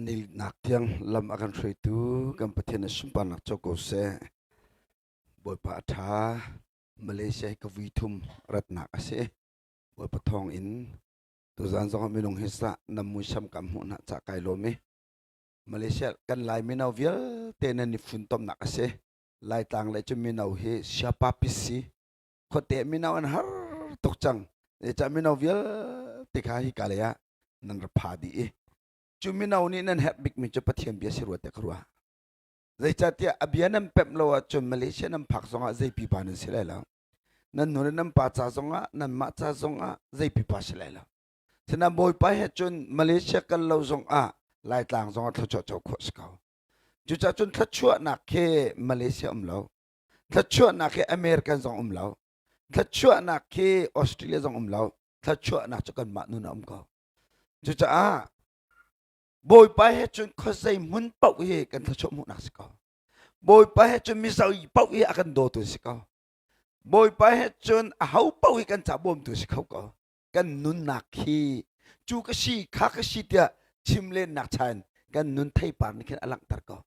Nilnak tiang lam a kan hruaitu kan Pathian na sunparnak co ko seh. Bawipa a ṭha. Malaysia hi ka vui thum ratnak a si. Bawipa thawng in tuzaan zong ah minung hi sah nam muisam kam hmuh hna ca kai lawm i Malaysia kan Lai mino vialte nan i funtomnak a si. Laitlang le cu mino hi siapa pisi khuate mino an har tuk cang. Zeicah mino vialte kha hi ka lei ah nan ra pha dih i cu mino nih nan herh bikmi cu Pathian bia si rua tiah ka ruah. Zeicahtiah a bia nan pemh lo ahcun Malaysia nan phak zongah zei pipa nan si lai lo. Nan nu le nan pa ca zongah nanmah ca zongah zei pipa si lai lo. Sinain Bawipa he cun Malaysia kal lo zongah Laitlang zongah thluachuah co khawh si ko. Cucaah cun thluachuahnak khi Malaysia um lo. Thluachuahnak khi American zong um lo. Thluachuahnak khi Australia zong um lo. Thluachuahnak cu kanmah nun ah um ko. Cucaah Bawipa he cun khuazei hmun paoh hi kan thluachuah hmuhnak si ko. Bawipa he cun mizo paoh hi a kan dawtu si ko. Bawipa he cun aho paoh hi kan ca bawmtu si kho ko. Kan nunnak hi cu ka si kha ka si tiah chim lennak chan kan nun theipar nih khin a langhter ko.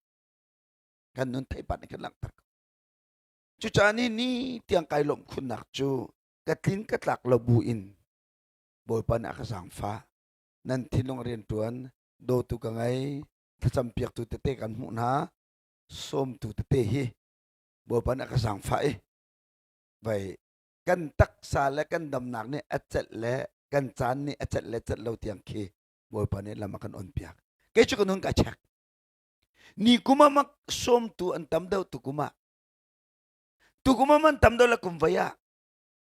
Kan nun theipar nih khin a langhter ko. Cucaah ni ni tiang kai lawmh khunnak cu ka tlin ka tlak lo bu in Bawipa nih a ka zaangfah. Nan thinlung rianṭuan dawtu ka ngei, thlacampiaktu tete kan hmuh hna, sawmtu tete hi Bawipa nih a ka zaangfah i vai kan taksa le kan damnak nih a celh le kan caan nih a celh le celh lo tiang khi Bawipa nih lam a kan onpiak. Kei cu ka nun ka check. Ni kum ah mak sawmtu an tam deuh tukum ah. Tukum ah man tam deuh le kum vai ah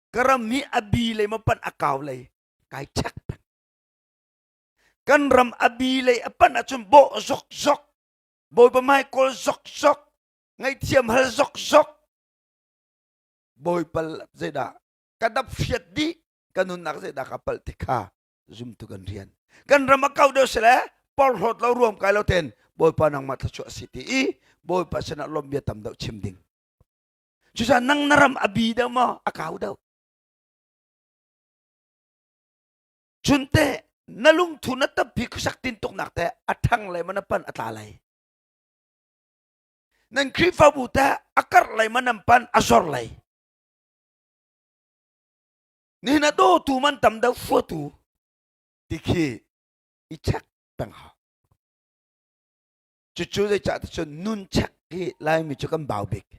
ka ram hi a bi lei ma panh a kau lei kai check peng kan ram a bi lei a panh ahcun bawh zok zok bawipa mai kawl zok zok ngaihthiam hal zok zok bawipa zeidah ka dap fiat dih ka nunnak zeidah ka palh ti kha zumtu kan rian kan ram a kau deuh sile porhlawt lo ruam kai lo ten bawipa nangmah thluachuah si ti i bawipa sinah lawm bia tam deuh chim ding Cucaah nang na ram a bi deuh maw a kau deuh? Cun teh na lungthu na tappi khuasak tintuknak teh a ṭhang lei maw na pan a tla lai? Nan Khrihfabu teh a karh lei maw nan pan a zor lei? Nihin a dawtu man tam deuh fuatu ti khi i check peng hau. Cucu zeicah ti cun nun check hi Laimi cu kan bau bik.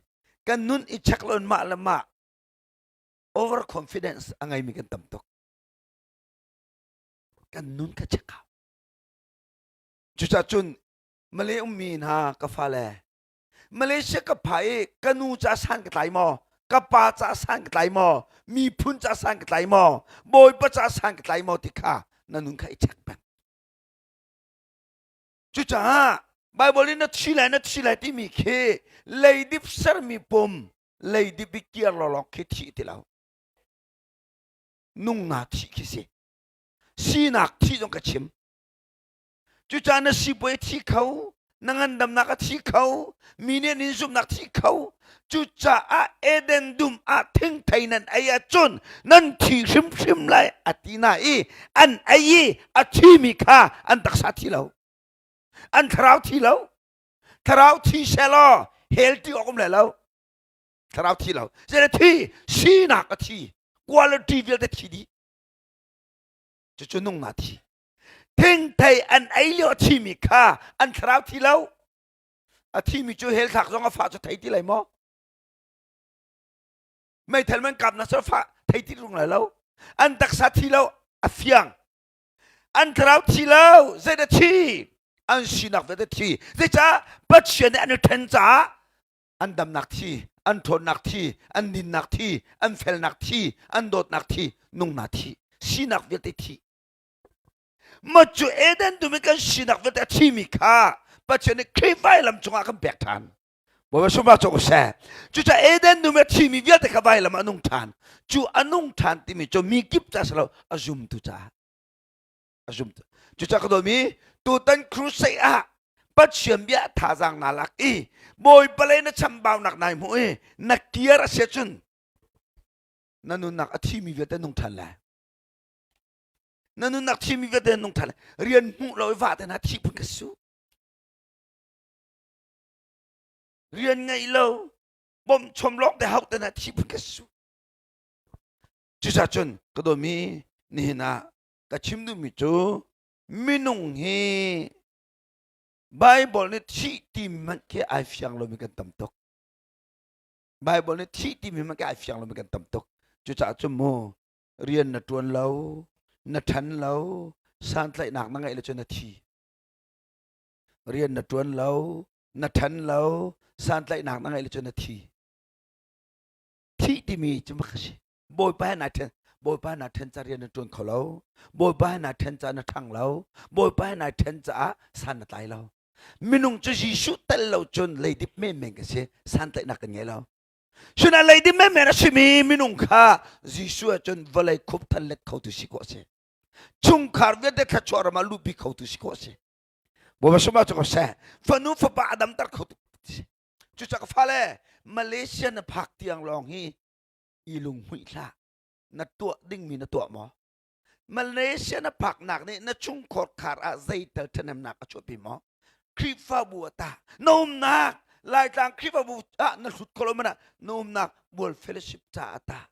Kan nun i check lo in mah le mah overconfidence a ngeimi kan tam tuk. Kan nun kha check hau. Cucaah cun Malay ummi hna ka fale Malaysia ka pha i ka nu ca san ka tlai maw ka pa ca san ka tlai maw miphun ca san ka tlai maw bawipa ca san ka tlai maw ti kha na nun kha i check peng Cucaah Baibal in na thi lai na thi lai timi khi leidip sermi pum leidip i kiar lawlawng khi thi ti lo. Nung na thi khi si. Sinak thi zong ka chim. Cucaah na sipuai thi kho, na ngandamnak a thi kho, mi nih an in zumhnak thi kho. Cucaah Eden dum ah thingthei nan ei ahcun nan thi hrimhrim lai a ti na i an ei i a thimi kha an taksa thi lo. An thlarau thi lo. Thlarau thi selaw hell ti awk um lai lo. Thlarau thi lo. Zei thi sinak a thi. Quality vialte thi dih. Cucu nung na thi. Thingthei an ei lio a thimi kha an thlarau thi lo. A thimi cu hell thlak zong a fah cu thei ti lai maw? Meithal man kap na cu fah thei ti rung lai lo. An taksa thi lo a fiang. An thlarau thi lo zeidah thi? An sinak vialte thi. Zeicah Pathian nih an i ṭhen caah an damnak thi, an ṭhawnnak thi, an dinnak thi, an felnak thi, an dawtnak thi, nungnak thi, sinak vialte thi. Ma cu Eden dum i kan sinak vialte a thimi kha Pathian nih Khrih vailam cungah kan pek ṭhan. Bawipa sungah cawk seh. Cucaah Eden dum i a thimi vialte kha vailam ah a nung ṭhan. Cu a nung ṭhan timi cu mi kip ca si lo, a zumtu caah. A zumtu. Cucaah ka dawmi tutan crusade ah Pathian bia thazaang naa lak i Bawipa lei na chambaunak nai hmuh i na kiar a si ahcun na nunnak a thimi vialte nung ṭhan lai. Na nunnak thimi vialte nung ṭhan lai. Rian hmuh lo i vah te hna thih phun ka su. Rian ngei lo, bawmh chom lawng te hau te na thi phun ka su. Cucacun ka dawmi nihin ah ka chim duhmi cu minung hi Bible nih thih timi hmanh khi ai fiang lomi kan tam tuk. Bible nih thih timi hmanh khi ai fiang lomi kan tam tuk. Cucaah cun mu rian na ṭuan lo, na ṭhan lo, santlaihnak na ngeih lo cun na thi. Rian na ṭuan lo, na ṭhan lo, santlaihnak na ngeih lo cun na thi. Thih timi cu ka si. Bawipa he naa ṭhen Bawipa he naa ṭhen ca rian na ṭuan kho lo. Bawipa he naa ṭhen caah na ṭhang lo. Bawipa he naa ṭhen caah san na tlai lo. Minung cu Jesuh tel lo cun leidip menmen ka si. Santlaihnak kan ngei lo. Sinah leidip menmen a simi minung kha Jesuh ahcun vawlei khup than let khotu si khawh a si. Chungkhar vialte thluachuah ram ah luhpi khotu si khawh a si. Bawipa sumah cu ko seh. Fanu fapa a damter khotu si. Cucaah ka fale Malaysia na phak tiang lawng hi i lunghmuih hlah na tuah dingmi na tuah maw Malaysia na phaknak nih na chungkhar khar ah zeital ṭhahnemnak a chuahpi maw Khrihfabu ah tah na umnak Laitlang Khrihfabu ah na hlut kho lo mana na umnak World Fellowship caah tah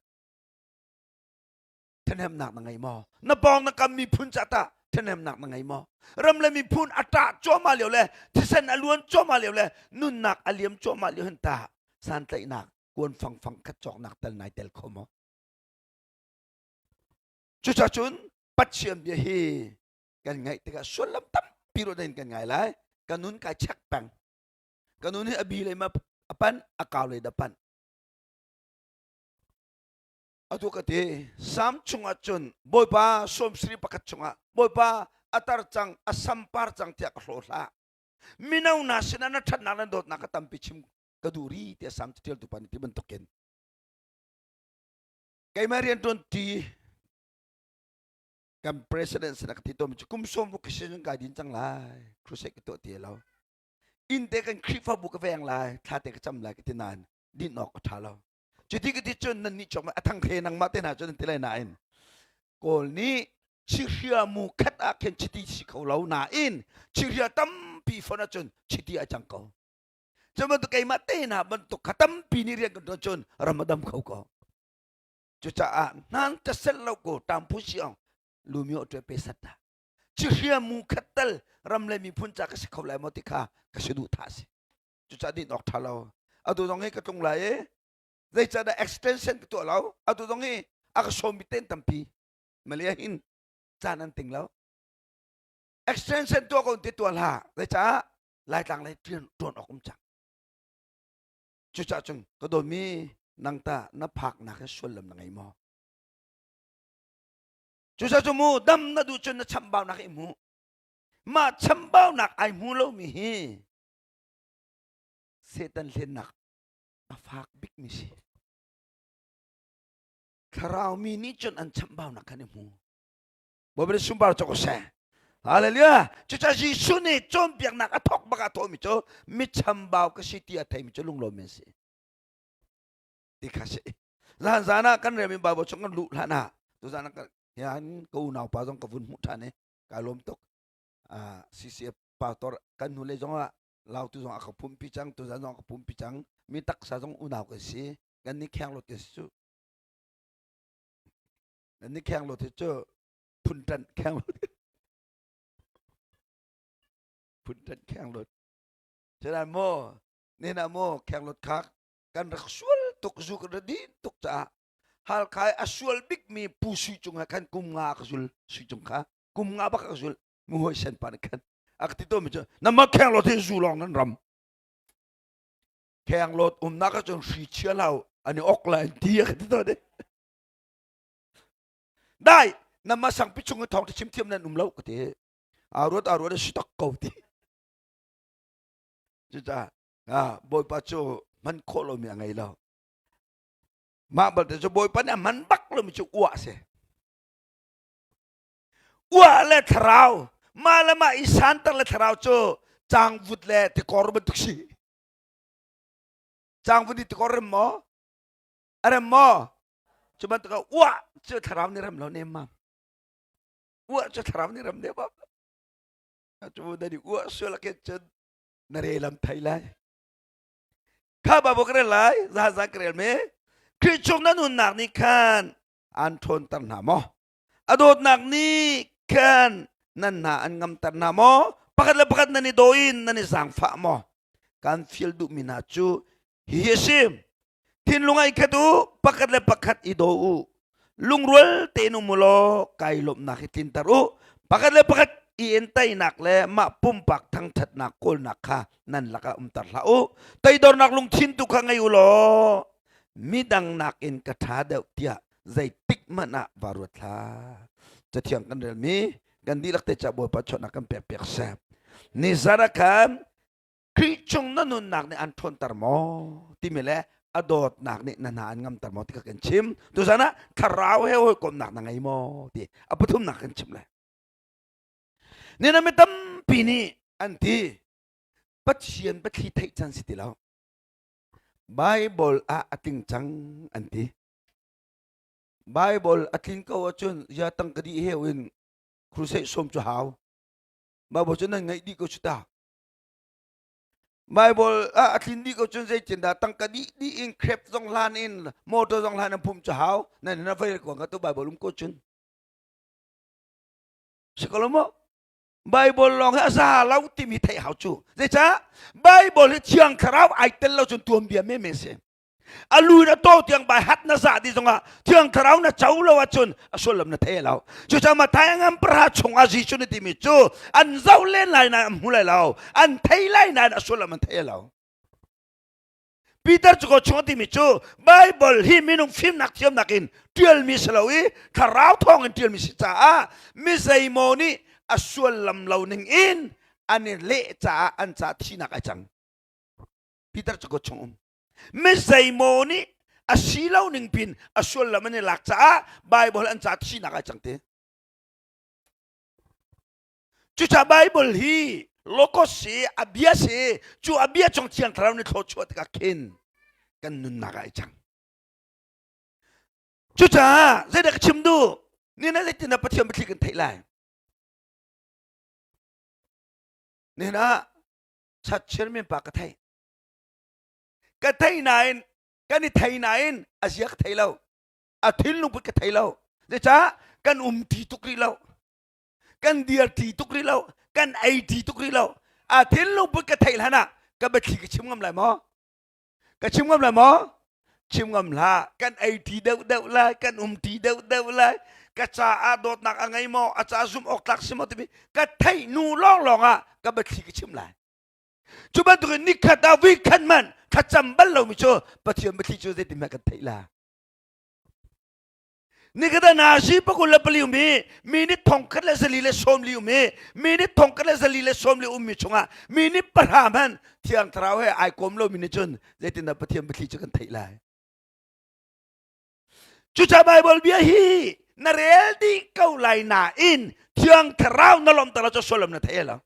ṭhahnemnak na ngei maw na pawng na kam miphun caah tah ṭhahnemnak na ngei maw ram le miphun a ṭah cuahmah lio le thisen a luan cuahmah lio le nunnak a liam cuahmah lio hin tah santlaihnak kuan fangfang khat cawknak tal nai tel kho maw cucacun Pathian bia hi kan ngaih tikah sullam tampi ruah in kan ngai lai ka nun kai check peng ka nun hi a bi lei ma a pan a kau lei da pan atu ka ti sam chungah cun bawipa sawmsiri pakhat chungah bawipa a tar cang a sampar cang tiah ka hlaw hlah mino na sinah na ṭhatnak na dawtnak ka tampi chim ka duh ri tiah sam ṭialtu pa nih ti bantukin keimah rian ṭuan ti kan president sinah ka ti tawnmi cu kum sawm ruk ka si kai din cang lai crusade ka tuah ti lo inn te kan Khrihfabu ka veng lai thla te ka cam lai ka ti nain din awk a ṭha lo cuti ka ti cun nan nih cawk a thang the nangmah te hna cun nan ti lai nain kawl nih chihria mu khat ah khin chiti si kho lo nain chihria tampi fon ahcun chiti a cang ko cu bantuk keimah te hna bantuk kha tampi nih rian kan ṭuan cun ram a dam kho ko cucaah hnan ta sel lo ko tampu siang lumio ṭe pe sat ta chihria mu khat tal ram le miphun ca ka si kho lai maw ti kha ka si duh tha si cucaah din awk ṭha lo atu zong hi ka tlung lai i zeicahdah extension ka tuah lo atu zong hi a ka sawmmi ten tampi malia hin caan an ting lo extension tuah ko ti tuah hlah zeicah laitlang lei ṭuan ṭuan awk um cang cucaah cun ka dawmi nang ta na phaknak hi sullam na ngei maw cucaah cu mu dam na duh cun na chambaunak i hmu mah chambaunak ai hmu lomi hi Satan hlennak a fak bikmi si thlarau mi nih cun an chambaunak khan i hmu Bawipa nih sunpar cawk seh. Hallelujah. Cucaah Jesuh nih cawnpiaknak a thawk bak ah thawhmi cu mi chambau ka si ti a theimi cu lunglawm an si. Ti kha si. Zan zan ah kan relmi Bible chung kan luh hlan ah tuzan ah hian ka unau pa zong ka vun hmuh ṭhan i kai lawm tuk. Uh, CCF pastor kan hnu lei zong ah lautu zong a ka pumpi cang tuzan zong a ka pumpi cang mi taksa zong unau kan si kan ni kheng lo ti si cu Ni kheng lo te cu phun ṭanh kheng lo phun ṭanh kheng lo Cunan maw nena maw kheng lot khak kan rak sual tuk zu kan rak din tuk caah halkhai a sual bikmi pu sui cung ah khan kum nga ka zul sui cung kha kum nga bak ka zul mu hoi sen pa nih khan a ka ti to mi cu nama kheng lot hi zu lawng nan ram kheng lot umnak ah cun hri chia lau an i ok lai an ti a ka ti to de Dai nama sangpi chung i thawng chim thiam nan um lo ka ti. Aa ruat aa ruat a si tak ko ti. Cucaah ah Bawipa cu hman khawh lomi a ngei lo. Mah balte cu Bawipa nih a hman bak lomi cu uah a si. Uah le thlarau, mah le mah i santer le thlarau cu cangvut le tikor bantuk si. Cangvut nih tikor rem maw? A rem maw? Cu bantuk ah uah cu thlarau nih rem lo nemmam. Uah cu thlarau nih rem nemmam. Cu na nih uah sual ah khin cun na re lam thei lai. Kha Bible ka rel lai, za za ka rel me. Khrih chung na nunnak nih khan an ṭhawnter hna maw? A dawtnak nih khan nan hna an ngamter hna maw? Pakhat le pakhat nan i daw in nan i zaangfah maw? Kan fial duhmi hna cu hihi a si. Thinlung ah i khat u, pakhat le pakhat i daw u. Lungrual tein um u law kai lawmhnak hi tlinter u. Pakhat le pakhat i entainak le mah pumpak thangṭhatnak kawlnak kha nan lakah umter hlah u. Toidornak lungthin tu kha ngei u law midang nakin ka ṭha deuh tiah zeitik hmanh ah vaa ruat hlah. Cathiang kan relmi kan dihlak te ca Bawipa chawnhnak kan pek piak seh. Nizan ah khan Khrih chung na nunnak nih an ṭhawnter maw timi le a dawtnak nih na hna an ngamter maw ti kha kan chim. Tuzan ah thlarau he hawikomhnak na ngei maw ti a pathumnak kan chim lai. Nina mi tampi nih an ti Pathian biathli theih can si ti lo. Bible ah a tling cang an ti. Bible a tlin ko ahcun ya tang ka dih heu in crusade som cu hau. Bible cu nan ngaih dih ko cu ta. Bible ah a tlin dih ko cun zeitindah tangka dih dih in crep zong hlan in motor zong hlan in phum cu hau nan na vei ko ka tu Bible um ko cun si ko lo maw Bible lawng hi a za lo timi theih hau cu zeicah Bible hi thiang thlarau ai tel lo cun tuanbia men si a lu in a to tiang bai hat na za ti zongah thiang thlarau na co lo ahcun a sullam na thei lo cucaah Matthai ngan pahra chungah Jesuh nih timi cu an zoh len lai nain an hmu lai lo an thei lai nain a sullam an thei lo Peter cu ko chung a timi cu Bible hi minung fimnak thiamnak in ṭialmi si lo i thlarau thawng in ṭialmi si caah mi zeimaw nih a suallam lo ning in an i leh caah an ca thihnak ai cang Peter cu ko chung um mi zeimaw nih a si lo ning pin a sullam an i lak caah Bible an ca thihnak ai cang te. Cucaah Bible hi logos si a bia si cu a bia chung thiang thlarau nih thluachuah tikah khin kan nunnak ah ai cang. Cucaah zeidah ka chim duh? Ni na zeitin dah Pathian biathli kan theih lai? Nihin ah chat chairman pa ka theih. Ka thei nain kan i thei nain a zia ka thei lo. A thinlung put ka thei lo. Zeicah kan um ti tuk rih lo. Kan dir ti tuk rih lo. Kan ei ti tuk rih lo. A thinlung put ka theih hlan ah ka biathli ka chim ngam lai maw? Ka chim ngam lai maw? Chim ngam hlah. Kan ei ti deuh deuh lai, kan um ti deuh deuh lai. Ka caah dawtnak a ngei maw? A caah zumh awk tlak si maw timi ka theih nu lawnglawng ah ka biathli ka chim lai. Cu bantukin nikhat ah vikhat hmanh thlacam bal lomi cu Pathian biathli cu zeitin hmanh kan theih la. Nikhat ah nazi pakul le pali um i minute thongkhat le zali le sawmli um i minute thongkhat le zali le sawmli ummi chungah minute pahra hmanh Thiang Thlarau he ai kom lomi nih cun zeitindah Pathian biathli cu kan theih lai. Cucaah Baibal bia hi na rel dih ko lai nain Thiang Thlarau na lawmter lo cu sullam na thei lo.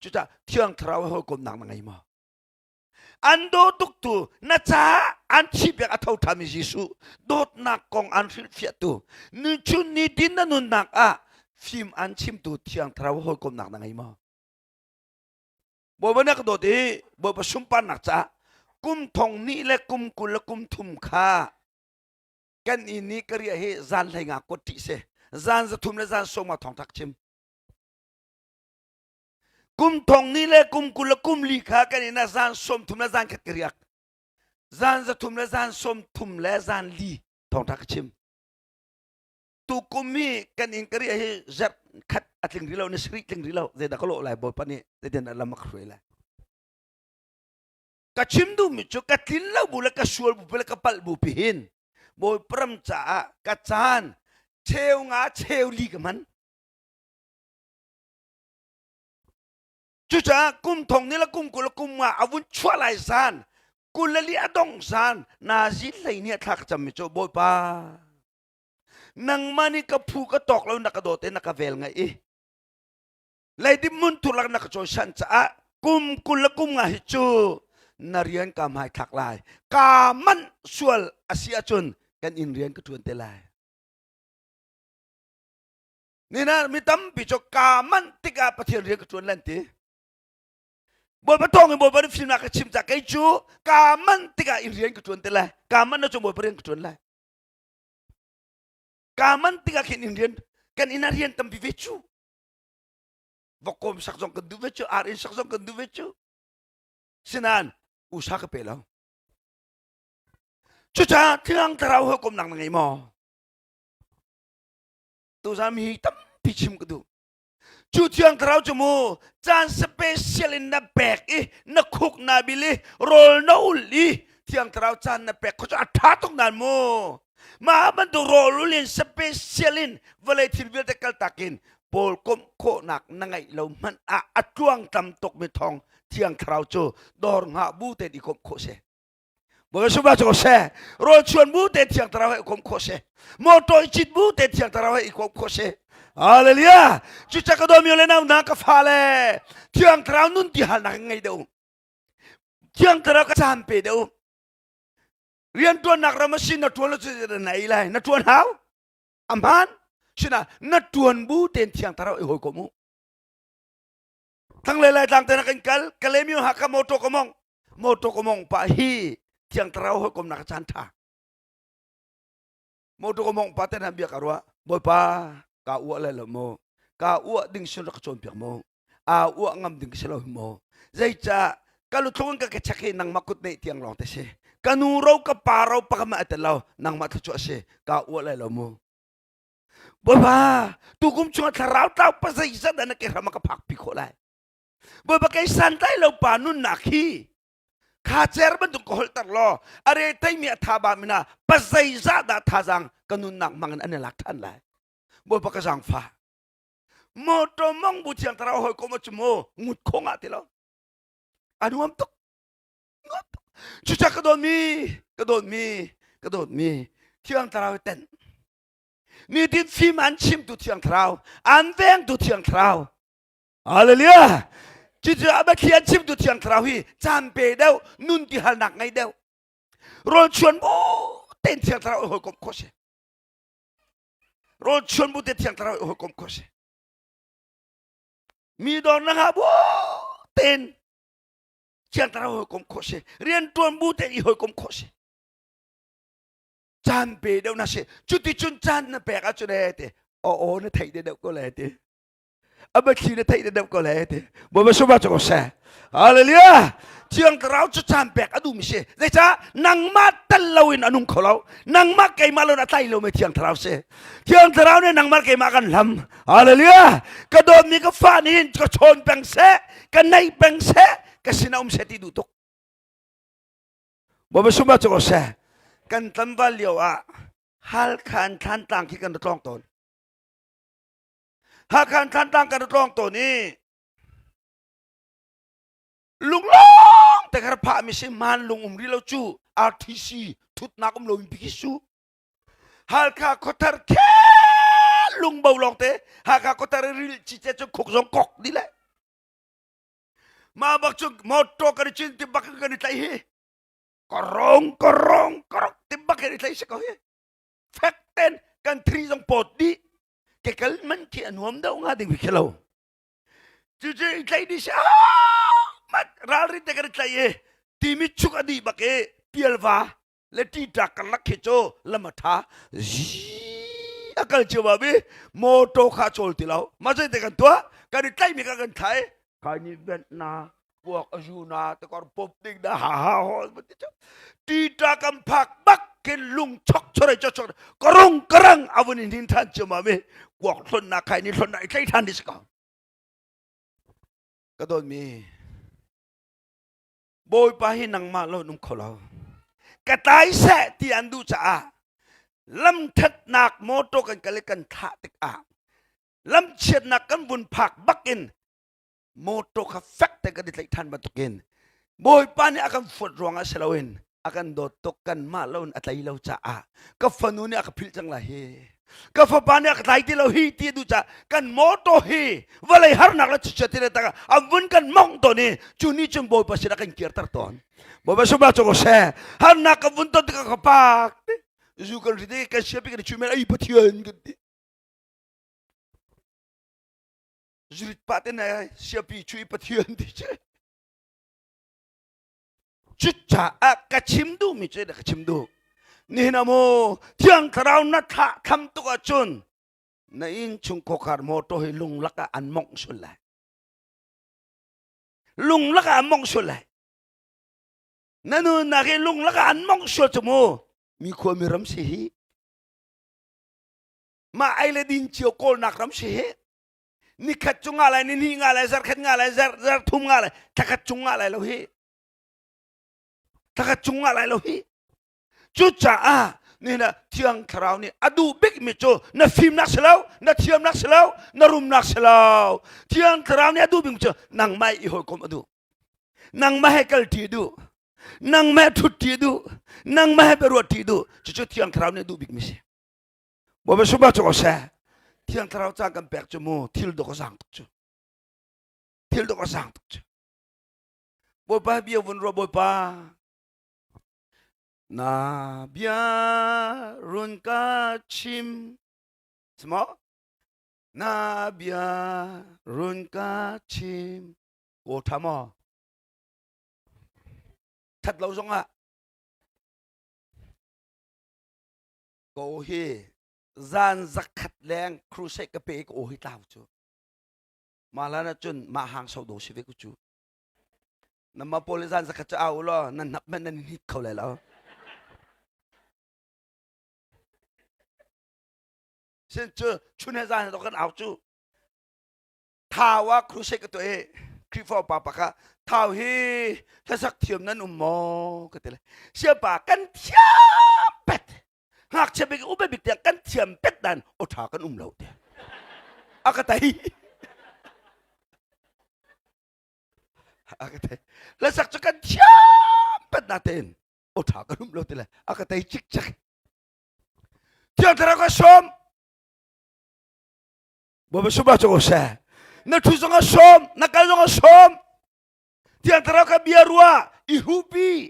Cucaah Thiang Thlarau hawikomnak na ngei maw? An daw tuktu na caah an thihpiak a tho ṭhami Jesuh dawtnak kong an hrilhfiahtu nichun nitin na nunnak ah fim an chimtu Thiang Thlarau hawikomnak na ngei maw? Bawipa na ka dawt i Bawipa sunparnak caah kum thong hnih le kum 20 le kum thum kha kan inn i ka riah hi zan hlei nga kuat ṭih si zan 300 le zan 10 nga thong ṭhak chim Kum thong ni le kum 20 le kum li kha kan inn ah zan 30 le zan khat ka riak. Zan 300 le zan 30 le zan li thawngṭha ka chim. Tu kum hi kan inn ka riah hi zarh khat a tling rih lo, ni sarih tling rih lo. Zeidah ka lawh lai Bawipa nih zeitin dah lam a ka hruai lai. Ka chim duhmi cu ka tlin lo bu le ka sual bu le ka palh bu pi hin Bawipa ram caah ka caan cheu nga cheu li ka hman. Cucaah kum thong ni le kum 20 le kum nga a vun chuah lai zan 24 a dong zan nazi hlei nih a thla ka cammi cu Bawipa nangmah nih ka phu ka tawk lo na ka dawt i na ka vel ngaih i leidip munthur lak na ka cawisan caah kum 20 le kum nga hi cu na rian ka hmaithlak lai ka manh sual a si ahcun kan inn rian ka ṭuan te lai Nina mi tampi cu kaa manh tikah Pathian rian ka ṭuan lan ti. Bawipa thawng in Bawipa nih fimnak ka chim cah kei cu kaa manh tikah in rian ka ṭuan te lai. Kaa manh ahcun Bawipa rian ka ṭuan lai. Kaa manh tikah khin in rian kan inn ah rian tampi ve cu. Vokkom sak zong kan duh ve cu, ar inn sak zong kan duh ve cu. Sinain usa ka pe lo. Cucaah Thiang Thlarau hawikomnak na ngei maw? Tuzan mi tampi chim ka duh. Cu Thiang Thlarau cu mu caan special in na pek i na khuk na bil i rawl na ul i Thiang Thlarau caan na pek kho cu a ṭha tuk nan mu. Mah bantuk rawl ul in special in vawlei thil vialte kaltak in pawl komh khawhnak na ngeih lo hmanh ah a tluang tam tuk mi thawng Thiang Thlarau cu dawr ngah bu tein i komh khawh si. Bawipa sungah cu seh. Rawl chuan bu te Thiang Thlarau he i kom khawh si. Motor i cit bu te Thiang Thlarau he i kom khawh si. Hallelujah. Cuca ka dawmi le nau na ka fale Thiang Thlarau nun ti halnak ngei deuh. Thiang Thlarau ka caan pe deuh. Rian tuannak ram a si na tuan lo cu na ei lai. Na tuan hau. A hmaan. Sina na tuan bu ten Thiang Thlarau i hawikom u. Thlanglei Laitlang te na kan kal Kalaymyo Hakha motor ka mong motor ka mong pa hi Thiang Thlarau hawikomnak caan ṭha motor ka mong pa te na bia ka ruah Bawipa ka uah lai lo maw ka uah ding sin rak ka cawnpiak maw aa uah ngam ding si lo maw zeicah ka luthlung in ka ka check hi nangmah kut neih tiang lawng te si ka nu ro ka pa ro pakhat mah tel lo nangmah thluachuah si ka uah lai lo mu Bawipa, tukum chungah thlarau tlau pa zeizat dah na ke hram ah ka phakpi khawh lai. Bawipa kei santlai lo pa nunnak hi kha cer bantuk ka holhter law a re theimi a tha ba mina pa zeizah dah thazaang ka nunnak hmang in an i lak ṭhan lai. Bawipa ka zaangfah. Motor mong bu thiang thlarau hawikom a cu mu ngut khong ah ti lo. A nuam tuk. Nuam tuk. Cucaah ka dawtmi, ka dawtmi, ka dawtmi thiang thlarau tenh. Nitin fim an chimtu Thiang Thlarau, an vengtu Thiang Thlarau. Hallelujah! Cucu a biathli an chimtu Thiang Thlarau hi caan pe deuh, nun ti halnak ngei deuh. Rawl chuan bu tein Thiang Thlarau i hawikomh khawh si. Rawl chuan bu te Thiang Thlarau i hawikomh khawh si. Mi dawr na ngah bu tein Thiang Thlarau i hawikomh khawh si. Rian tuan bu tein i hawikomh khawh si. Caan pe deuh na si cuticun caan na pek ahcun ee ti aw aw na theih deuh ko le ti a biathli na theih deuh ko le ti Bawipa sungah cu ko seh. Hallelujah! Thiang Thlarau cu caan pek a duhmi si. Zeicah nangmah tel loin a nung kho lo. Nangmah keimah lo a tlai lomi Thiang Thlarau si. Thiang Thlarau nih nangmah keimah kan hlam. Hallelujah! Ka dawtmi ka fa nih ka chawn peng seh, ka naih peng seh, ka sinah um seh ti duh tuk. Bawipa sungah cu ko seh. Kan tlangval lio ah Halkha in Thlantlang khi kan ra tlawng tawn. Hakha in Thlantlang kan ra tlawng tawn i lunglawng te kar phah mi si man lung um ri lo cu RTC thutnak um lo in biki su. Halkha khuathar khe lungbo lawng te Hakha khuathar ril chi che cu khuk zong kok di le. Mah bak cu motor kan i cin ti bak kan i tlaih hi. Korong korong korong ti bak kan i tlaih si ko hi. Fek ten kan thri zong pawt dih. Ke kal man khi a nuam deuh nga ding khi lo. Cucu i tlaih dih si ah mat ralrin te kan i tlaih i timi chuk a dih bak i pialva le ṭiṭa karlak khi cu lam a ṭha zi a kal cio ba bi motor kha chawl ti lo mah zei te kan tuah kan i tlaihmi kha kan thlai kai ni vent na puak a zu na te kor pop ding na ha ha ho ti chu ṭiṭa kan phak bak khin lung chok chore chok chok karung karang avun in hin than cio ma mi kuak hlon na khai ni hlon na i tlai than di ko ka dawt mi Bawipa hi nangmah lo um kho lo. Ka tlai seh ti an duh caah lamthatnak motor kan kal i kan thlah tikah lamchiatnak kan vun phak bakin motor kha fek te kan i tlaih than bantukin Bawipa nih a kan fuat ruangah si loin a kan dawt tuk kanmah lo in a tlai lo caah ka fanu nih a ka philh cang lai hi ka fapa nih a ka tlai ti lo hi ti duh caah kan motor hi vawlei harnak le chichiat ti le tak a vun kan mong tawn i cu ni cun Bawipa sinah kan kirter tawn. Bawipa sungah cu ko seh. Harnak ka vun ton tikah ka pak zu kan rit i kan siapi kan i chuih men ai Pathian kan ti. Zurit pa te na siapi chuih Pathian ti che. Cucaah ka chim duhmi cu ka chim duh. Nihin ah mu Thiang Thlarau na thlah tham tuk ahcun na inn chungkhar motor hi lunglak ah an mongh sul lai. Lunglak ah an mongh sul lai. Na nunnak hi lunglak ah an mongh sual cu mu. Mi khua mi ram si hi. Mah ei le din cio kawlnak ram si hi. Nikhat cu nga lai, ni hnih nga lai, zarkhat nga lai, zar zar thum nga lai, thlakhat chung nga lai lo hi. Thlakhat chung nga lai lo hi. Cucaah nihin ah Thiang Thlarau nih a duh bikmi cu na fimnak si lo, na thiamnak si lo, na rumnak si lo. Thiang Thlarau nih a duh bikmi cu nangmah i hawikom a duh. Nangmah he kal ṭi duh. Nangmah he ṭhut ṭi duh. Nangmah he biaruah ṭi duh. Cucu Thiang Thlarau nih a duh bikmi si. Bawipa sumah cu ko seh. Thiang Thlarau caan kan pek cu mu thil dawk a zaang tuk cu. Thil dawk a zaang tuk cu. Bawipa bia vun ruah Bawipa. Na bia run ka chim. Simo? Na bia run ka chim. Ko tha maw? That lo zong ah ko hi zan zakhat leng crusade ka pe ka aw hi tlau cu mah na cun mah hang so do si ve ku cu nama pawl zan zakhat cu au law nan hnap man nan hit kho lai lo sin cu chun he zan he kan au cu Thau ah crusade ka tuah i Khrihfa upa pa kha Thau hi hlasak thiam nan um maw ka ti le siapa kan thiam pet ngakchia bik upa bik tiang kan thiam pet dan aw tha kan um lo te a ka tai a ka tai hlasak cu kan thiam pet na tein aw tha kan um lo ti le a ka tai cik cek thiang thlarau ka sawm Bawipa sumah cu ko seh. Na ṭhu zong a sawm, na kal zong a sawm. Thiang Thlarau kha bia ruah, i hupi.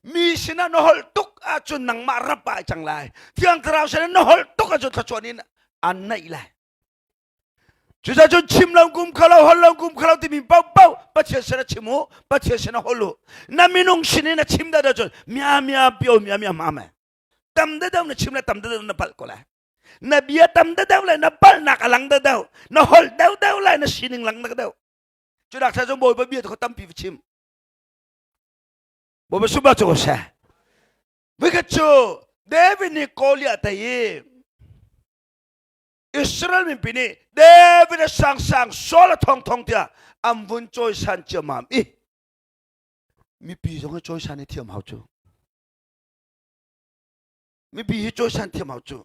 Mi sinah na holh tuk ahcun nangmah rap ah cang lai. Thiang Thlarau sinah na holh tuk ahcun thluachuah in an naih lai. Cucaah cun chim lo kum kho lo, holh lo kum kho lo timi paohpaoh Pathian sinah chim u, Pathian sinah holh u. Na minung sin in na chim dah cun mia mia pio mia mia ma me. Tam deuh na chim le tam deuh na palh ko lai. Na bia tam deuh le na palhnak a lang deuh na holh deuh deuh lai na sining lang deuh cu dak cu bawipa bia tu tampi va chim bawipa sumah cu seh vikhat cu David nih Goliath tei i Israel mipi nih David a sang sang Saul a thong thong tiah an vun cawisan ciammam i mipi zong hi cawisan i thiam hau cu mipi hi cawisan thiam hau cu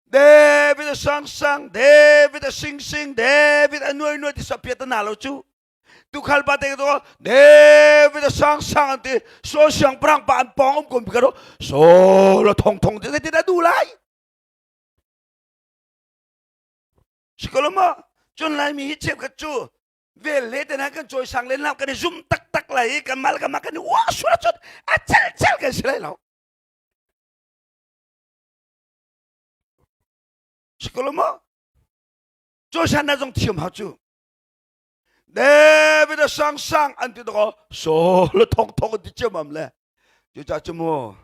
David a sang sang David a sing sing David a nuai nuai ti sapia ta na lo cu tukhal pa te to David a sang sang an ti so siang prang pa an pong um kum ka ro so lo thong thong ti ti da du lai Sikoloma chun lai mi hi chep khat cu vel le te na kan cawi sang len lam kan i zum tak tak lai kan mal kan ma kan i wa sura chot a chel chel kan si lai lo Sikolomo Joshua na zong thiam hau cu David a sang sang an ti doko so le thok thok an ti ciamam le cucaah cu mu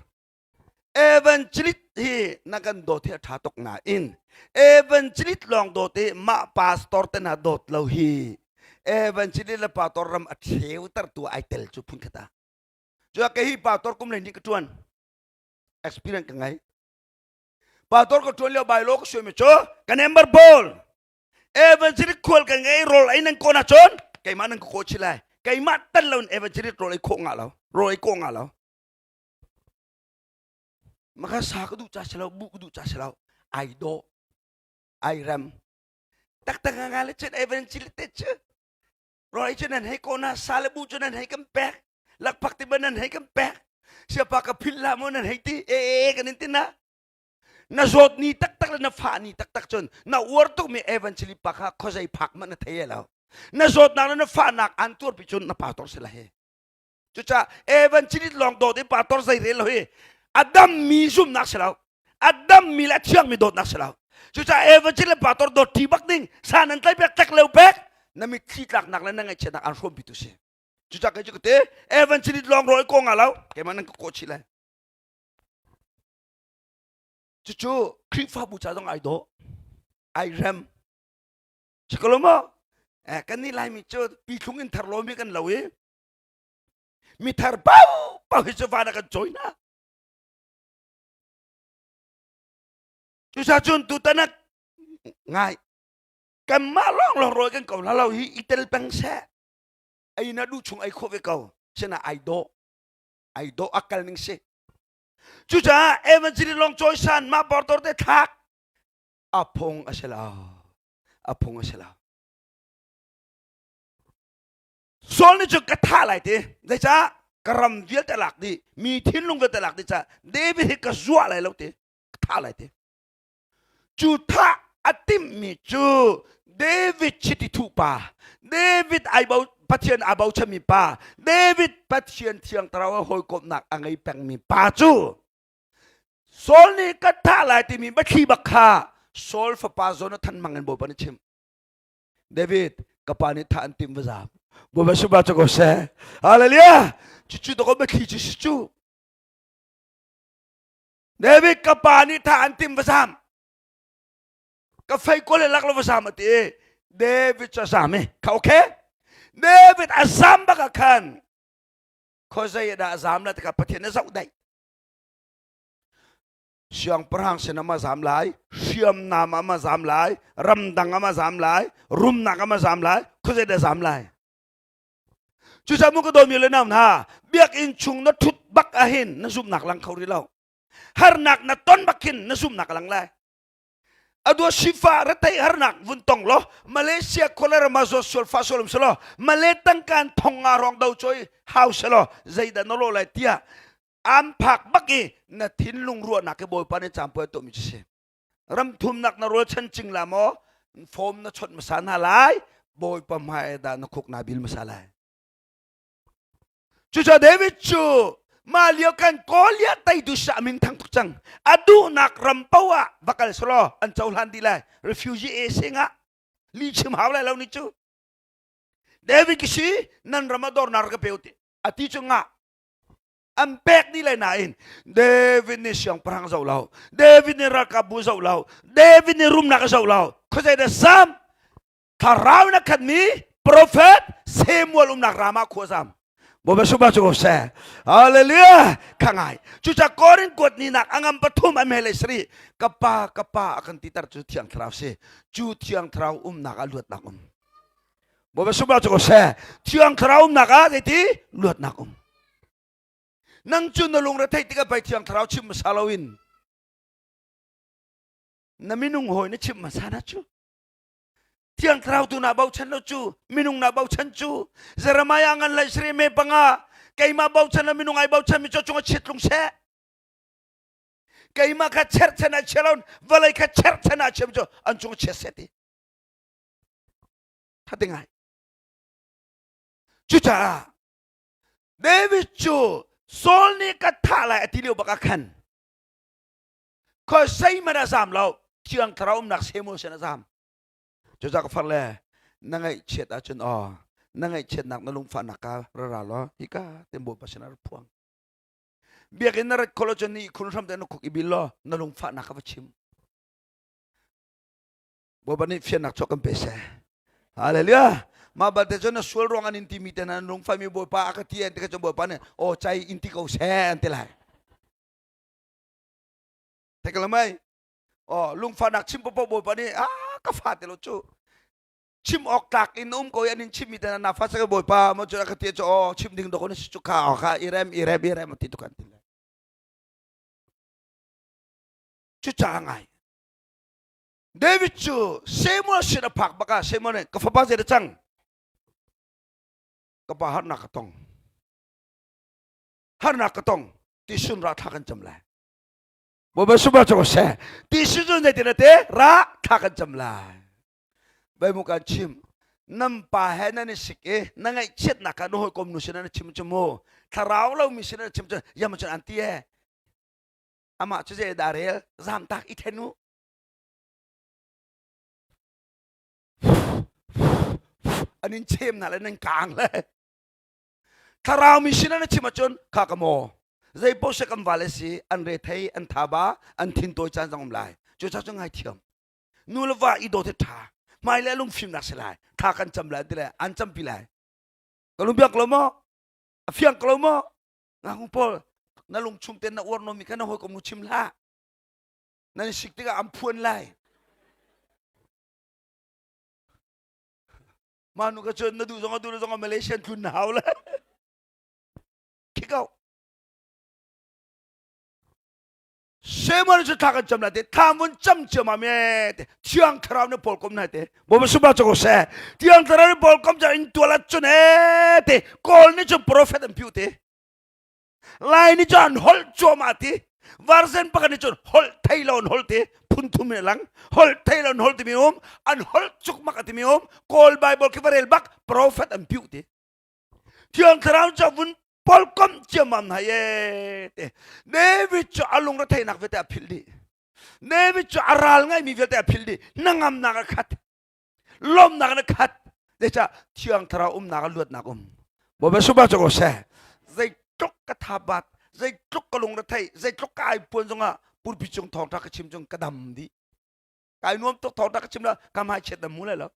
evangelist hi na kan dawt hi a tha tuk nain evangelist lawng dawt hi mah pastor te hna dawt lo hi evangelist le pastor ram a cheu ter tu ai tel cu phun khat ah cu ke hi pastor kum le ni ka tuan experience ka ngai pastor ka tuan lio bai lo ka suai mi cu ka member pawl evangelist khual ka ngei rol ei nan ko na cun keimah nan ka ko chi lai keimah tan lo in evangelist rol ei khawh nga lo rol ei ko nga lo maka sa ka duh cha si lo bu ka duh cha si lo ai do ai ram taktak nga le cun evangelist te cu rol ei cu nan hei ko na sa le bu cu nan hei kan pek lakphak ti ban nan hei kan pek siapa ka phil la mo nan hei ti e e kan in tin na na zawt ni taktak le na fa ni taktak cun na uar tuk mi evangelist pa kha khozei phak man na thei lo na zawtnak le na fahnak an tuar pi cun na pastor si la he cucaah evangelist lawng dawt i pastor zei rel lo hi a dam mi zumnak si lo a dam mi le a thiang mi dawtnak si lo cucaah evangelist le pastor dawt ṭi bak ding sa nan tlai pek tlek leo pek na mitthli tlaknak le na ngaihchiatnak an hrawmpi tu si. Cucak kei cu ka te evangelist lawng rawl ko nga lo keimah nan ka kawh chih lai. Cucu Khrihfabu ca zong ai dawh ai rem. Sikalo maw? Eh, kan nih Laimi cu pithlung in thar lomi kan lo i mi thar pau pau hi cu van ah kan cawi hna. Cucaah cun tutan ah ngai kanmah lawng lawng rawl kan ko hna lo hi i tel peng seh. Ei na duh chung ei khawh ve ko. Sina ai dawh. Ai dawh a kal ning si. Cucaah evangelist lawng cawisan mah bortor te thlak a phung a si lo. A phung a si lo. Saul nih cun ka thah lai ti. Zeicah ka ram vialte lak dih, mi thinlung vialte lak dih caah David hi ka zuah lai lo ti. Ka thah lai ti. Cu thah a timhmi cu David chiti thuh pa, David ai bo Pathian aa bochanmi pa, David Pathian thiang thlarau a hawikomhnak a ngei pengmi pa cu Saul nih ka thah lai timi biathli bak kha Saul fapa Jonathan hmang in Bawipa nih chim. David, ka pa nih thah an timh va zaam. Bawipa subah cu ko seh. Hallelujah! Cucu to ko biathli cu si cu. David ka pa nih thah an timh va zaam. Ka fei kol lak lo va zaam a ti. David cu a zaam i kha okay. David a zaam bak ah khan khuazei dah a zaam la tikah Pathian a zoh daih. Siangpahrang sin ah ma zaam lai, hriamnam ah ma zaam lai, ramdang ah ma zaam lai, rumnak ah ma zaam lai, khuazei dah zaam lai. Cucaah mu ka dawmi le nau hna, biakinn chung na ṭhut bak ahhin na zumhnak lang kho rih lo. Harnak na ton bak khin na zumhnak lang lai. Adua sifa retheih harnak vun tong law Malaysia khualera ma zawt sual fa sual um selaw Malay tangkaan thong nga rong do choi hau selaw zeidah na lo lai tiah an phak bak i na thinlung ruahnak hi Bawipa nih caampuai tuahmi cu si. Ram thumnak na rual chan cing la maw fom na chawnh hmasa hna lai Bawipa hmai dah na khuk naa bil hmasa lai. Cucaah David cu mah lio kan Goliath teitu sah min thang tuk cang. A duhnak ram poah ah va kal selaw an cohlan dih lai. Refugee e singah li chim hau lai lo ni cu. David ki si nan ram ah dornak ka pe ti. A ti cu ngah an pek dih lai nain David nih siangpahrang zoh lo David nih ralkapbu zoh lo David nih rumnak a zoh lo khuazei dah sam thlarau in a khatmi prophet Samuel umnak Ramah khua zam Bawipa suba cu ko seh Hallelujah kha ngai cuca Korin kuat ni nak angam pathum a mele sri ka pa ka pa a kan titer cu thiang thlarau si cu thiang thlarau umnak ah luatnak um Bawipa sunglaw cu ko seh. Thiang Thlarau umnak ah zeiti luatnak um. Nang cu na lungre theih tikah pei Thiang Thlarau chim hmasa loin na minung hawi na chimh hmasa na cu. Thiang Thlarau tu na bochan lo cu minung na bochan cu Jeremiah ngan lai sri me panga keimah bochan lo minung ai bochan mi cu chung a chiat lung seh. Keimah kha cherchan ah chia lo vawlei kha cherchan ah chiam cu an chung a chiat seh ti. Thate ngai. Cucaah David cu Saul nih ka thah lai a ti lio bak ah khan khoi zeihmanh a zam lo thiang thlarau umnak Samuel sin a zam. Cucaah ka far le na ngaihchiat ahcun aw na ngaihchiatnak na lungfahnak ka ra ra law hika te Bawipa sinah ra phuang. Biakinn na rat kholo cun ni khun hram te na khuk i bil law na lungfahnak ka va chim. Bawipa nih fiannak chuak kan pe seh. Hallelujah. Mah balte cu na sual ruang an in timi te hna lungfai mi Bawipa a ka ti an ti ka cu Bawipa nih aw cai in ti ko seh an ti lai. Thei ka lamai. Oh lungfahnak chim popo Bawipa nih ah ka fa te lo cu chim awk tlak in um ko i an in chim mi te na fa sa Bawipa mo cu a ka ti cu oh chim ding dok na si cu kha kha i rem i rem i rem ti tu kan ti lai. Cu ca ngai David cu Samuel sin a phak bak ah Samuel nih ka fapa zei dah cang? Ka pa harnak ka tong. Harnak ka tong. Ti sun ra thla kan cam lai. Bawipa suba cu seh. Ti sun cu zei tin te ra thla kan cam lai. Bai mu kan chim. Nam pa he nan i sik i na ngaihchiatnak kha na hawikom nu sin na chim cu mu. Thlarau lo mi sin na chim cu yam cun an ti e. Amah cu zei dah rel zamtak i then u. An in chem hna le nan kaang le. Thlarau mi sin an chim ahcun kha ka maw zei paoh se kan vale si an rethei an thaba an thin tawi caan zong um lai. Cucaah cu ngaithiam. Nu le va i dawt hi ṭha. Hmai le lungfimnak si lai. Thla kan cam lai ti le an campi lai. Ka lung biak lo maw? A fiang ko lo maw? Ngaknu pawl na lung chung ten na uar nomi kha na hawikom nu chim hlah. Nan sik tikah an phuan lai. Mah nu ka cun na duh zong a duh zong Malaysian tlun na hau le. Kick out. Samuel cu thla kan cam lai te thla mun cam ciam me te thiang thlarau ne pawl kom nai te bo suba choko se thiang thlarau ne pawl kom cha in tuala chun e te kawl ni chu prophet an piu te lai ni chu an hol chuama ti version pakhat ni chun hol thei lo an hol te phun thum in lang hol thei lo an hol ti mi um an hol chuk mak ti mi um kawl bible ki varel bak prophet an piu te Thiang Thlarau cu vun polkom ciammam hna ye te. David cu a lungre theihnak vialte a philh dih. David cu a ral ngaimi vialte a philh dih. Hnangamnak a khat. Lawmnak in a khat. Zeicah Thiang Thlarau umnak a luatnak um. Bawipa suba cu ko seh. Zeitluk ka thabat, zeitluk ka lungre theih, zeitluk ka ai puan zongah pulpi cung thawngṭha ka chim cung ka dam dih. Kai nuam tuk thawngṭha ka chim la ka hmai chiat na mu lai lo.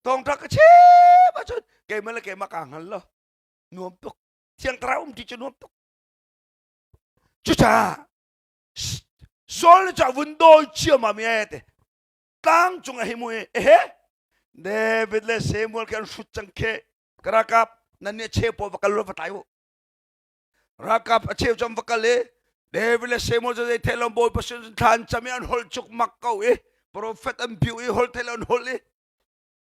Thawngṭha ka chim ahcun keimah le keimah kaa hngal lo. Nuam tuk. Thiang Thlarau um ti cu nuam tuk. Cucaah Saul cu a vun dawi ciammam i te tlang cung a himu i ehe David le Samuel khi an hrut cang khi ka ralkap nan nih a cheu pawl va kal va tlai u ralkap a cheu cam va kal i David le Samuel cu zei thei lo Bawipa sin thla an cam i an holh cuk mak ko i profet an biu i holh thei lo an holh i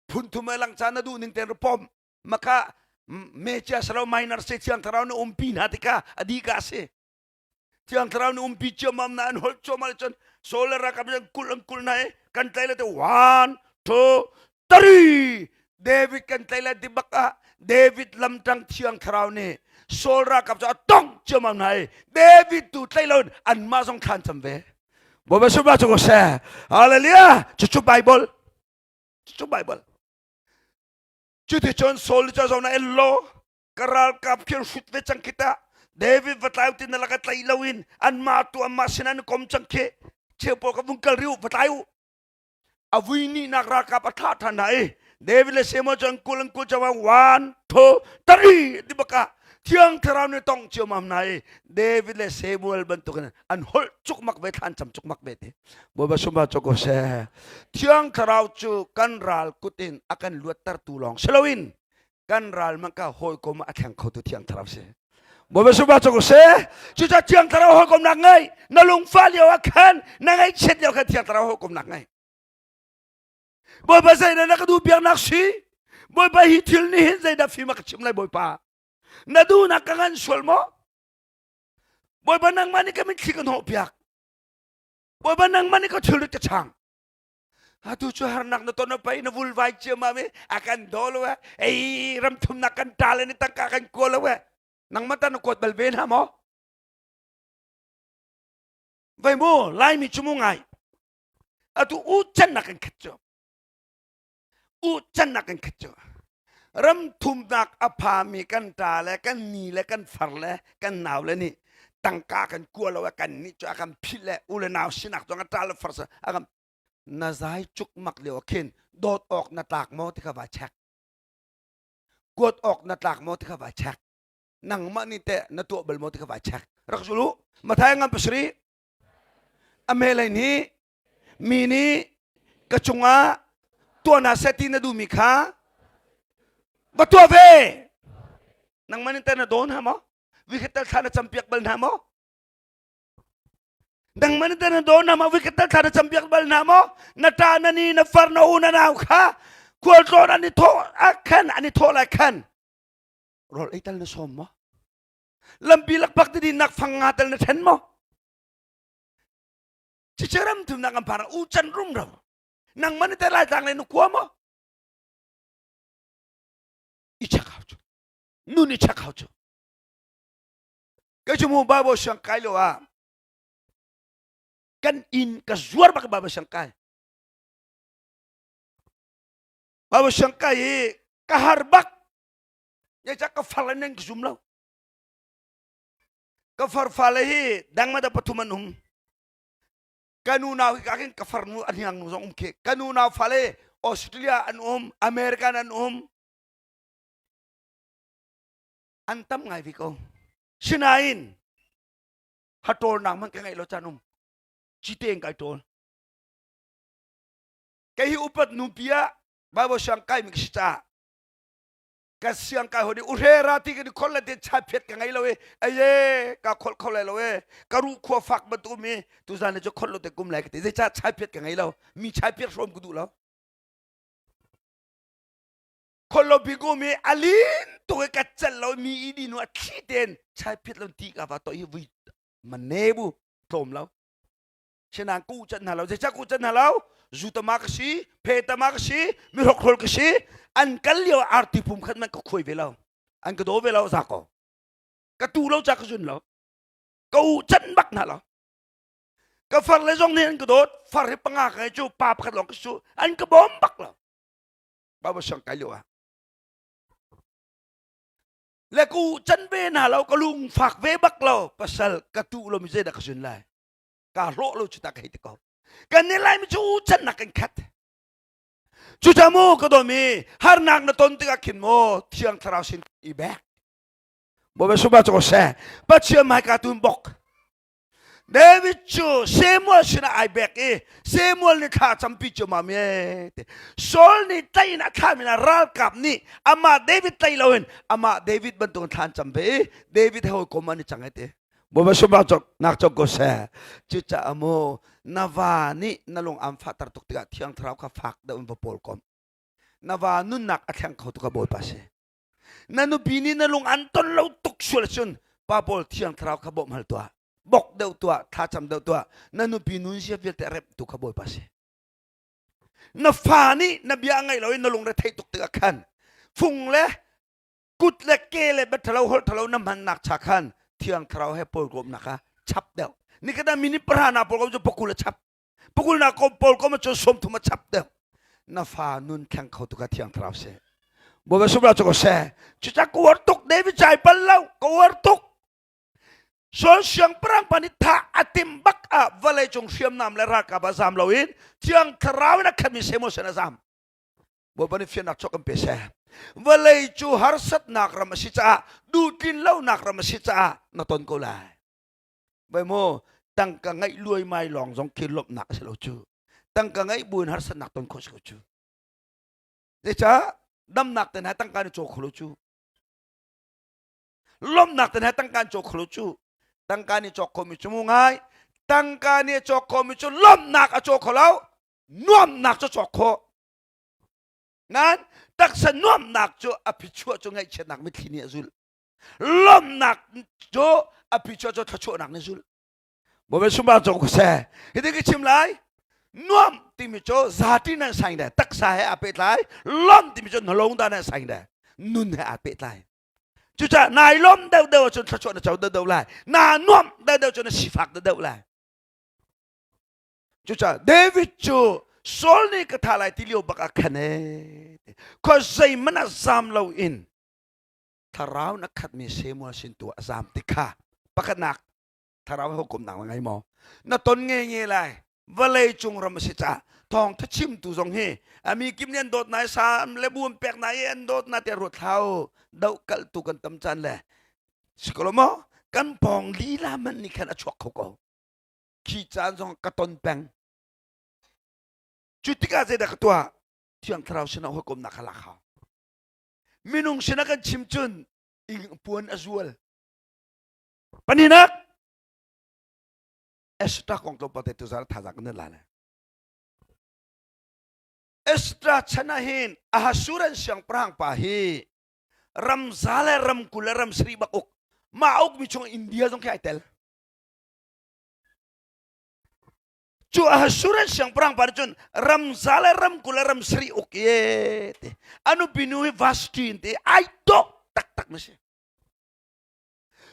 phun thum lang caan na duh ning ten pom maka mecia salo minor se thiang thlarau na umpi hna tikha adi ka si Thiang Thlarau nih umpi ciammam na an holh cuahmah cun Saul le ralkap an kulh an kulh hna i kan tlai le te one two three David kan tlai le ti bak ah David lamtang Thiang Thlarau nih Saul ralkap cu a tongh ciammam hna i David tu tlai lo in anmah zong thlan cam ve. Bawipa sumah cu ko seh. Hallelujah. Cucu Bible. Cucu Bible. Cuticun Saul cu zong na el lo ka ralkap khi an hrut ve cang khi tah David va tlai tin na laka tlai lo in anmah tu anmah sin an kom cang khi cheu pawl ka vung kal riu va tlai u a vui ni nak ralkap a thlah than hna i David le Samuel cu an kul an kul chawa one two three ti baka thiang thlarau nih tong cio mam na i David le Samuel bantukin an holh cukmak ve thlan cam cukmak ve te Bawipa sumba choko se thiang thlarau cu kan ral kut in a kan luattertu lawng si loin kan ral man ka hawikom a thleng khotu thiang thlarau si Bawipa sumba choko se cucaah thiang thlarau hawikom nak ngei na lungfah lio ah khan na ngaihchiat lio khan thiang thlarau hawikom nak ngei Bawipa zeidah na ka duh piaknak si Bawipa hi thil nih hin zeidah fim a ka chim lai Bawipa na duhnak ka ngan sual maw Bawipa nangmah nih ka mitthli ka hnawh piak Bawipa nangmah nih ka thilrit ka chang atu cu harnak na ton pai na vulvai ciammam i a kan daw lo e ei ram thumnak kan ṭa le ni tangka kan kua lo e nangmah ta na kuat bal ve hna maw vai mu laimi cu mu ngai atu u cannak kan khat cu u cannak kan khat cu ram thumnak a phami kan ṭa le kan ni le kan far le kan nau le nih tangka kan kua lo kan nih cu a kan philh le u le nau sinak zong a ṭa le far a kan na zai cuk mak lio khin dawt awk na tlak maw ti kha va check kuat awk na tlak maw ti kha va check nangmah nih teh na tuah bal maw ti kha va check rak zul u mathai ngan pasari a melei nih mi nih ka cungah tuah hna seh ti na duhmi kha va tuah ve nangmah nih teh na daw hna maw vikhat tal thla na campiak bal hna maw nangmah nih teh na daw hna maw vikhat tal thla na campiak bal hna maw na ṭa na ni na far na u na nau kha khualtlawn an i thawh ah khan an i thawh lai khan rawl ei tal na sawm maw lampi lakpak ti nak fang nga tal na ṭhen maw Cici ram thumnak an phar u chan rum ro nang man te lai tlang le nu kua maw i check hau chu nun i check hau chu kai chu mu bible siang kai lo ah kan in ka zuar bak bible siang kai bible siang kai i ka har bak ya ka. far le nan ka zum lo. Ka far fale hi dangmada pathum an um. Ka nu nau hi ka khin ka farnu a hniang nu zong um khi. Ka nu nau fale Australia an um, American an um. An tam ngai vi ko. Sinain hatawlnak man ka ngeih lo caan um. Cite in kai tawl. Kei hi upat nupi ah Bible siang kai mi ka si caah ka siang kai hoi u ra ti ka khol le te chai phet ka ngei lo e aye ka khol kho lai lo e ka ru khua fak bantuk mi tu zan le chu khol lo te kum lai ka ti zei cha chai phet ka ngei lo mi chai phet hrom ku du lo khol lo bi ku mi alin tu ka chal lo mi i di nu a thli ten chai phet lo ti ka va to hi vui mane bu tlom lo Sinang ku chan hna lo zeicah ku chan hna lo zu tama ka si phe tama ka si mi hrokhrol ka si an kal lio arti pum khat man ka khuai ve lo an ka do ve lo za ko ka tu lo cha ka zun lo ka u chan bak hna lo ka far le zong nih an ka dawt far hi panga ka cu pa pakhat lawng ka su an ka bawm bak lo baba sang kai lio ah le ku chan ve hna lo ka lung fak ve bak lo pasal ka tu lo mi zeidah ka zun lai ka hlawh lo cu ta ka hei ti ko kan nih laimi cu channak kan khat cuca mu ka dawmi harnak na ton tikah khin mu thiang thlarau sin i bek Bawipa sumah cu seh Pathian hmaika tun bok David cu Samuel sinah ai bek i Samuel nih thla campi cu ma me te Saul nih tlaih in a thlami na ralkap nih amah David tlaih loin amah David bantuk thlan cam ve i David he hawikom an i cang ai te Bawipa sumah cok nak cok ko seh. Cucaah mu na va nih na lung am fahter tuk tikah Thiang Thlarau kha fak deuh in va pawl kom. Na va nunnak a thleng kho tuk a Bawipa si. Na nupi nih na lung an ton lo tuk sual cun pa pawl Thiang Thlarau kha bawmh hal tuah. Bok deuh tuah, thlacam deuh tuah. Na nupi nun sia vialte a remh tu kha Bawipa si. Na fa nih na bia a ngaih lo in na lungre theih tuk tikah khan fung le kut le ke le bia ṭhalo holh ṭhalo na hmannak cha khan thiang thlarau he pawlkawmnak kha chap deuh nikhat ah minute pahra na pawlkawm cu pakul a chap pakul na pawlkawm cu sawmthum a chap deuh na fa nun thleng kho tu kha thiang thlarau si bawipa subra cu ko seh cuca ka uar tuk David cai bal lo ka uar tuk Saul siangpahrang pa nih thah a tim bak ah vawlei cung hriamnam le ralkap ah zam loin thiang thlarau in a khatmi Samuel sin a zam Bawipa nih fiannak chuak kan pe seh. Vawlei cu harsatnak ram a si caah duhtlin lonak ram a si caah na ton ko lai. Vai mu tangka ngeih luaimai lawng zong khi lawmhnak a si lo cu. Tangka ngeih buin harsatnak ton khawh si ko cu. Zeicah damnak te hna tangka ni caw kho lo cu. Lawmhnak te hna tangka ni caw kho lo cu. Tangka nih cawk khomi cu mu ngai. Tangka nih cawk khomi cu lawmhnak a caw kho lo. Nuamnak cu cawk khawh. Nain taksa nuamhnak cu a phichuah cu ngaihchiatnak mitthli nih a zulh. Lawmhnak cu a phichuah cu thluachuahnak nih a zulh. Bawipa sumar cong ko seh. Hitin ka chim lai. Nuam timi cu zati nan saing de taksa he aa pehtlai. Lawm timi cu hnalong da nan saing de nun he aa pehtlai. Cucaah nai lawm deuhdeuh ahcun thluachuah na co deuhdeuh lai. Naa nuamh deuhdeuh cun na sifak deuhdeuh lai. Cucaah David cu Saul nih ka thah lai ti lio bak ah khan ee khua zeihmanh ah zam loin thlarau na khatmi Samuel sin tu ah a zam ti kha pakhatnak thlarau hukumnak na ngei maw na ton nge nge lai vawlei cung ram a si caah thawngtha chimtu zong hi ami kim nih an dawt nai sam le bu an pek na i an dawt na te ruat thlau doh kaltu kan tam caan le sikolo maw kan pawng lila man nih khan a chuak kho ko khi caan zong ka ton peng cu tikah zeidah ka tuah thiang thlarau sinah hawikomnak kha lak hau minung sinah kan chim cun ing puan a zual paninak Esther kong tlawmpal te tuzar thazaang kan la le Esther chan ah hin Ahasuran siangpahrang pa hi ramza le ramkul le ram sari bak uk mah uk mi chung India zong khi ai tel Cu Ahasuran siangpahrang pa nih cun ramza le ramkul le ram sarih uk ye ti a nupi nu hi Vashti in ti ai dawh taktak na si.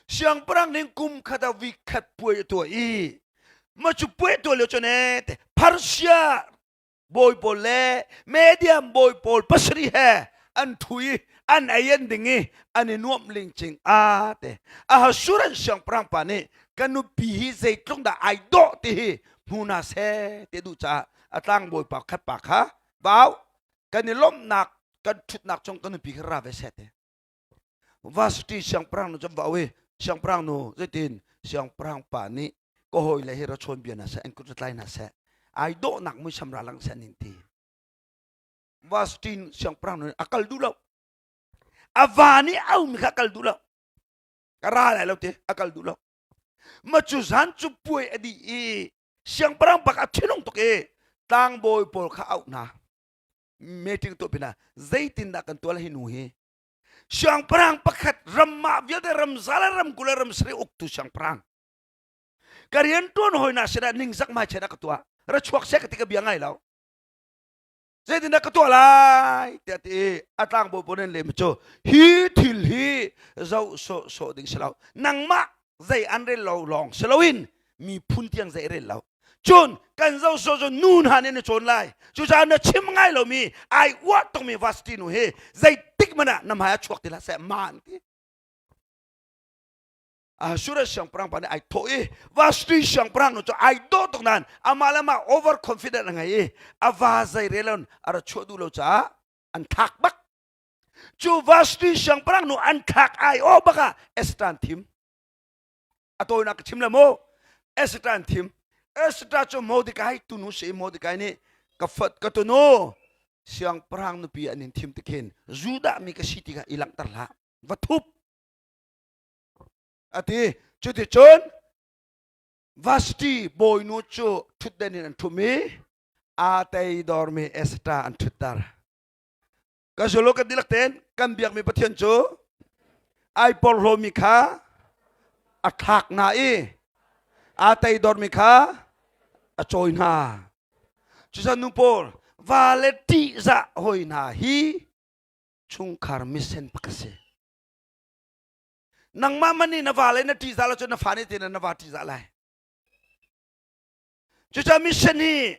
Siangpahrang ning kum khat ah week khat puai a tuah i ma cu puai tuah lio cun ee ti Persia bawi pawl le Median bawi pawl pasarih he an thu i An ei an ding i an i nuamh lingcing a te. Ahasuran siangpahrang pa nih ka nupi hi zeitluk dah ai dawh ti hi hmu hna seh ti duh caah a tlangbawi pa khat pa kha vau kan i lawmhnak kan ṭhutnak chung ka nupi kha ra ve seh ti. Vashti siangpahrang nu cu va au i siangpahrang nu zeitin siangpahrang pa nih ka hawile hi ra chawn bia hna seh an kut ra tlai hna seh ai dawhnak muisam ra lang seh an in ti. Vashti siangpahrang nu a kal duh lo. A va nih aumi kha a kal duh lo. Ka ra lai lo ti a kal duh lo. Ma cu zan cu puai a dih i siangpahrang bak a thinung tuk i tlangbawi pawl kha auh hna. Meeting tuah pinah zeitindah kan tuah hi nu hi siangpahrang pakhat ram mah vialte ram za le ram 20 le ram 70 uktu siangpahrang ka rian tuan hawi na sinah ningzak mai chen ka tuah ra chuak seh ka ti ka bia ngai lo zeitindah ka tuah lai tiah ti a tlangbawi pawl nih lem cu hi thil hi zoh sawh sawh ding si lo nangmah zei an rel lo lawng si loin miphun tiang zei rel lo cun kan zoh sawh cu nu hna nih na cawn lai cucaah na chim ngai lomi ai uah tukmi varsity nu hi zeitik hmanh ah na hmai ah chuak ti hlah seh ma an ti. Asura siangpahrang pa nih ai thawh i Vashti siangpahrang nu cu ai dawh tuk nain amah le amah over confident a ngei i a va zei rel a ra chuah duh lo caah an thlak bak. Cu Vashti siangpahrang nu an thlak ai aw bak ah Esther an thim. A tawinak ka chim le mu. Esther an thim. Esther cu Mordecai tunu si i Mordecai nih ka fat ka tunu siangpahrang nupi an in thim tikhin Judah mi ka si ti kha i langhter hlah va thup a ti. Cuticun Vashti bawinu cu ṭhutden in an ṭhum i aa teidormi Esther an ṭhutter. Ka zulu kan dihlak tein kan biakmi Pathian cu ai porhlawmi kha a thlak hna i aa teidormi kha a cawi hna. Cucaah nu pawl va le ṭihzah hoi hna hi chungkhar misen pakhat a si. Nangmah man nih na va le na ṭihzah lo cun na fa nih tin na va ṭihzah lai. Cucaah mission hi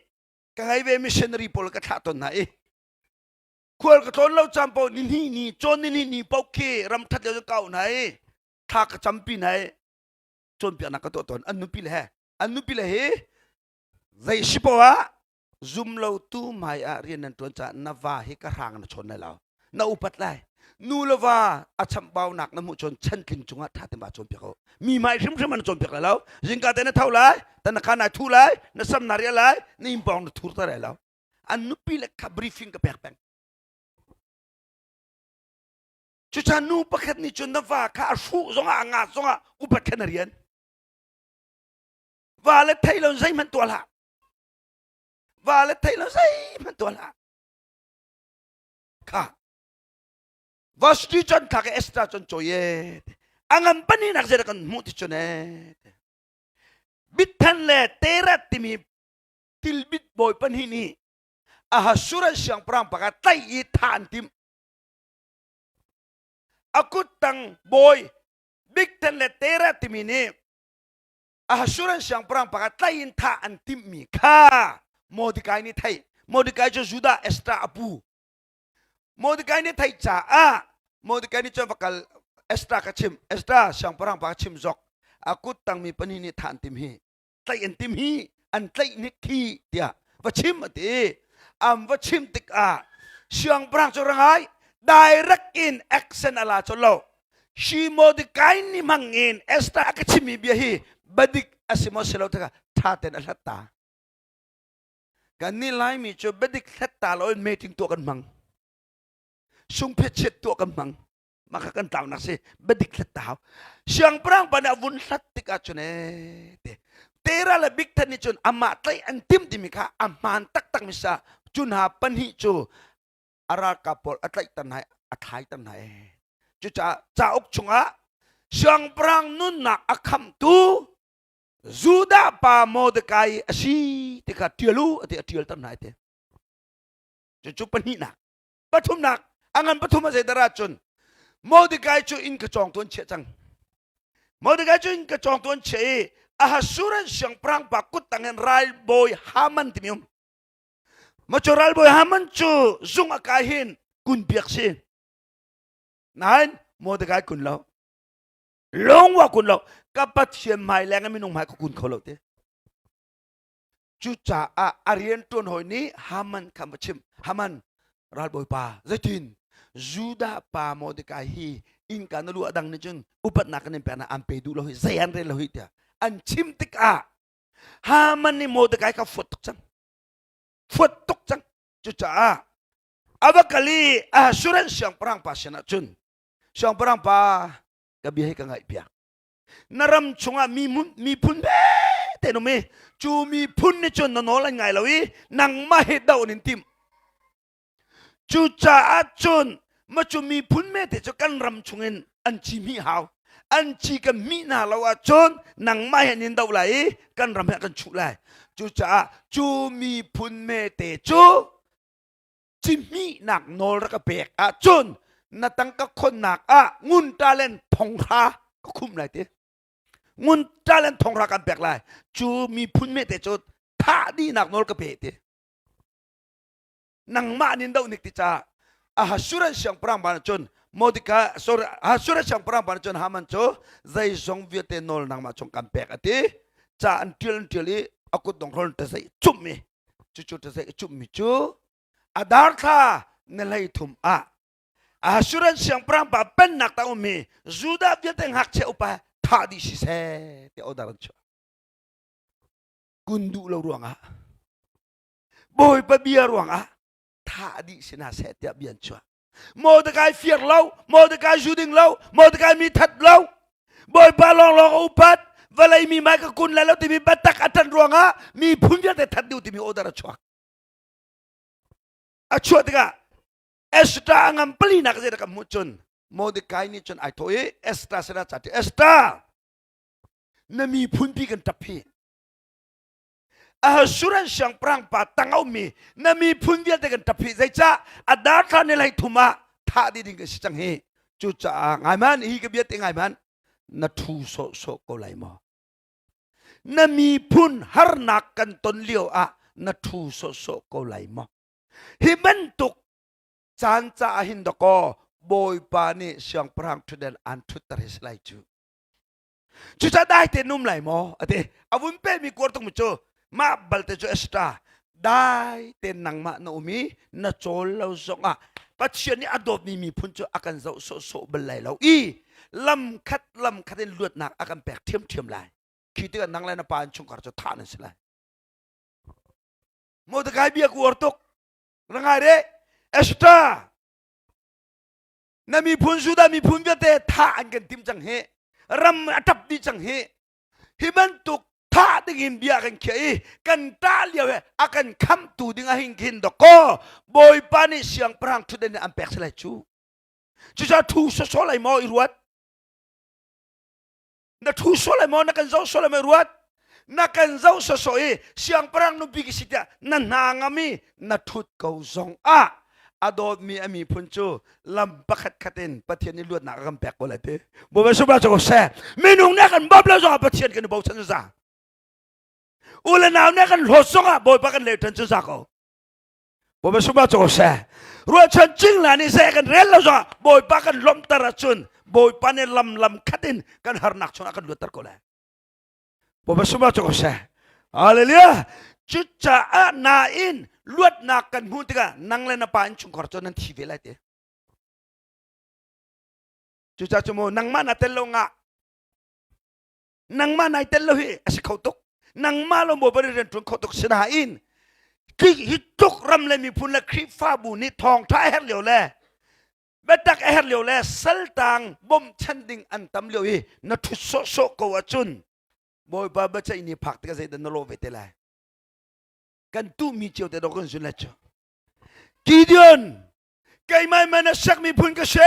ka ngei ve. Missionary pawl ka thlah tawn hna i khual ka tlawn lo caan paoh ni hnih ni cawn ni hnih ni paoh khi ram ṭhat lio ka auh hna i thla ka campi hna i cawnpiaknak ka tuah tawn. An nupi le he an nupi le hi zei si poah ah zum lo tu hmai ah rian nan ṭuan caah na va hi ka hrang na chawn lai lo, na upat lai. Nu le va a chamhbaunak na hmuh cun chantling cungah ṭha tein va cawnpiak u. Mi hmai hrimhrim an cawnpiak lai lo. Zingka te na tho lai ta, na kha nai thu lai, na sam na rial lai, na innpawng na thur ta lai lo. An nupi le kha briefing ka pek peng. Cucaah nu pakhat nih cun na va kha a hruh zongah a ngat zongah upat kha na rian. Va le thei lo zeihmanh tuah hlah, va le thei lo zeihmanh tuah hlah. Kha Vashti cun kha ka Esther cun cawi e a ngan panih nak zei kan hmuh ti cun e Bithan le Terat timi tilbit bawi pahnih nih Ahasuerus siangpahrang pakhat tlaih i thah an timh. A kuttang bawi Bigthan le Terat timi nih Ahasuerus siangpahrang pakhat tlaih in thah an timhmi kha Mordecai nih theih. Mordecai cu Judah Esther a pu. Mordecai nih theih caah Mordecai nih cun va kal Esther ka chim. Esther siangpahrang pa ka chim zok. A kut tangmi pahnih nih thah an tim hi. Tlaih an tim hi an tlaih hnik khi tiah va chim a ti. An va chim tikah siangpahrang cu rangai direct in action a la colh lo. Shi Mordecai nih hmang in Esther a ka chimmi bia hi badik a si maw si lo tikah ṭha tein a hlat ta. Kannih Laimi cu biadik hlat ta lo in meeting tuah kan hmang. Sungphet chiat tuah kan hmang. Mah kha kan tlaunak si. Biadik hlat ta hau. Siangpahrang pa nih a vun hlat tikah cun ee te Tera le Bigthan nih cun amah tlaih an tim timi kha a hmaan taktak mi sa cu hna pahnih cu a ralkap pawl a tlaihter hna i a thlaiter hna ee. Cucaah cauk chungah siangpahrang nunnak a khamtu Judah pa Mordecai a si ti kha ṭial u a ti, a ṭialter hna te. Cucu pahnihnak. Pathumnak, a ngan pathum a zeidah ah cun Mordecai cu inn ka cawngtu an chiah cang. Mordecai cu inn ka cawngtu an chiah i Ahasuerus siangpahrang pa kut tang in ralbawi Haman timi um. Macu ralbawi Haman cu zung a kai hin kun biak si. Nain Mordecai kun lo. Lungwa kun lo. Ka Pathian hmai leng minung hmai ka kun kho lo te. Cucaah a rian ṭuan hawi nih Haman kha va chimh. Haman, ralbawipa, zeitin Judah pa Mordecai hi innka na luah dang nih cun upatnak kan in pek na an pe duh lo hi zei an rel lo hi tiah an chim tikah Haman nih Mordecai kha fuat tuk cang. Fuat tuk cang. Cucaah a va kal i Ahasuerus siangpahrang pa sinah cun siangpahrang pa ka bia hi ka ngaihpiak. Na ram chungah miphun te um i cu miphun nih cun na nawl an ngai lo i nangmah hi doh an in timh. Cucaah cun ma cu miphun mete cu kan ram chungin an ci hmih hau. An ci kan hmih hna lo ahcun nangmah he an in doh lai i kan ram he kan chuh lai. Cucaah cu miphun mete cu cihmihnak nawl rak ka pek ahcun na tangka khonnak ah ngun talent thonghra ka khumh lai ti. Ngun talent thonghra kan pek lai. Cu miphun mete cu thah dihnak nawl ka pe ti. Nangmah nin doh nik ti caah Ahasuerus siangpahrang ban cun Mordecai sorry Ahasuerus siangpahrang ban cun Haman cu zeizong vialte nawl nangmah cung kan pek a ti. Ca an ṭial an ṭial i a kut dong hrol ta zei cumh mi cucu ta zei cumh mi cu Adar thla ni 13 ah Ahasuerus siangpahrang pa pennak tang ummi Judah vialte ngakchia upa thah dih si seh ti order an chuah. Kun duh lo ruangah Bawipa bia ruangah thah dih si hna seh tiah bia an chuah. Mordecai fir lo, Mordecai zu ding lo, Mordecai mi that lo, Bawipa lawnglawng a upat, vawlei mi mai ka kun lai lo timi biatak a ṭan ruangah miphun vialte that dih timi order a chuak. A chuah tikah Esther a ngam pali nak zei kan hmuh cun Mordecai nih cun ai thawh i Esther sinah ca ti Esther na miphun pi kan ṭap hi Ahasuerus siangpahrang pa tang a ummi na miphun vialte kan ṭap hi zeicah a dar thla ni hlei thum ah thah dih ding kan si cang hi. Cucaah ngai hmanh hi ka bia te ngai hmanh na ṭhu sawhsawh ko lai maw? Na miphun harnak kan ton lio ah na ṭhu sawhsawh ko lai maw? Hi bantuk caan caah hin dakaw Bawipa nih siangpahrang ṭhutden aan ṭhutter hi si lai cu. Cucaah dai tein um lai maw? A ti. A vun pehmi kuar tuk mi cu mah balte cu extra dai tein nangmah na um i na cawl lo zongah Pathian nih a dawtmi miphun cu a kan zoh sawhsawh bal lai lo i lam khat lam khat in luatnak a kan pek ṭhiamṭhiam lai. Khi tikah nang le na pa innchungkhar cu thah nan si lai. Mordecai bia ku uar tuk. Ra ngai re. Esther na miphun Judah miphun vialte thah an kan tim cang hi ram a tap dih cang hi hi bantuk thah ding in bia kan khiah i kan tah lio he a kan khamtu ding a hin khin dawkaw Bawipa nih siangpahrang thutden an pek si lai cu cucaah thu sawsawh lai maw i ruat Na ṭhu sual lai maw? Na kan zoh sual lai maw? Ruat. Na kan zoh sawsawh i siangpahrang nupi ka si tiah na hna ngam i na ṭhut ko zong ah a dawtmi a miphun cu lam pakhat khat in Pathian nih luatnak a kan pek ko lai ti. Bawipa subah cu ko seh. Minung nih kan bawmh lo zongah Pathian kan i bochan cu za. U le nau nih kan hlawt zongah Bawipa kan leh ṭhan cu za ko. Bawipa sungah cu seh. Ruahchan cingla nih seh kan rel lo zongah Bawipa kan lawmhter ahcun Bawipa nih lam lam khat in kan harnak chungah kan luatter ko lai. Bawipa sungah cu seh. Hallelujah. Cucaah nain luatnak kan hmuh tikah nang le na pa innchungkhar cu nan thi ve lai ti. Cucaah cu mu nangmah na tel lo ngah nangmah nai tel lo hi a si kho tuk nangmah lo maw bari rian ṭuan kho tuk sinain hi tluk ram le miphun le Khrihfabu nih thawngṭha a herh lio le biatak a herh lio le saltang bawmchan ding an tam lio i na ṭhut sawhsawh ko ahcun Bawipa biaceih ni phak tikah zeidah na lawh ve te lai kan tuhmi cio te dawh kan zun lai cu Gideon keimah man a sak miphun ka si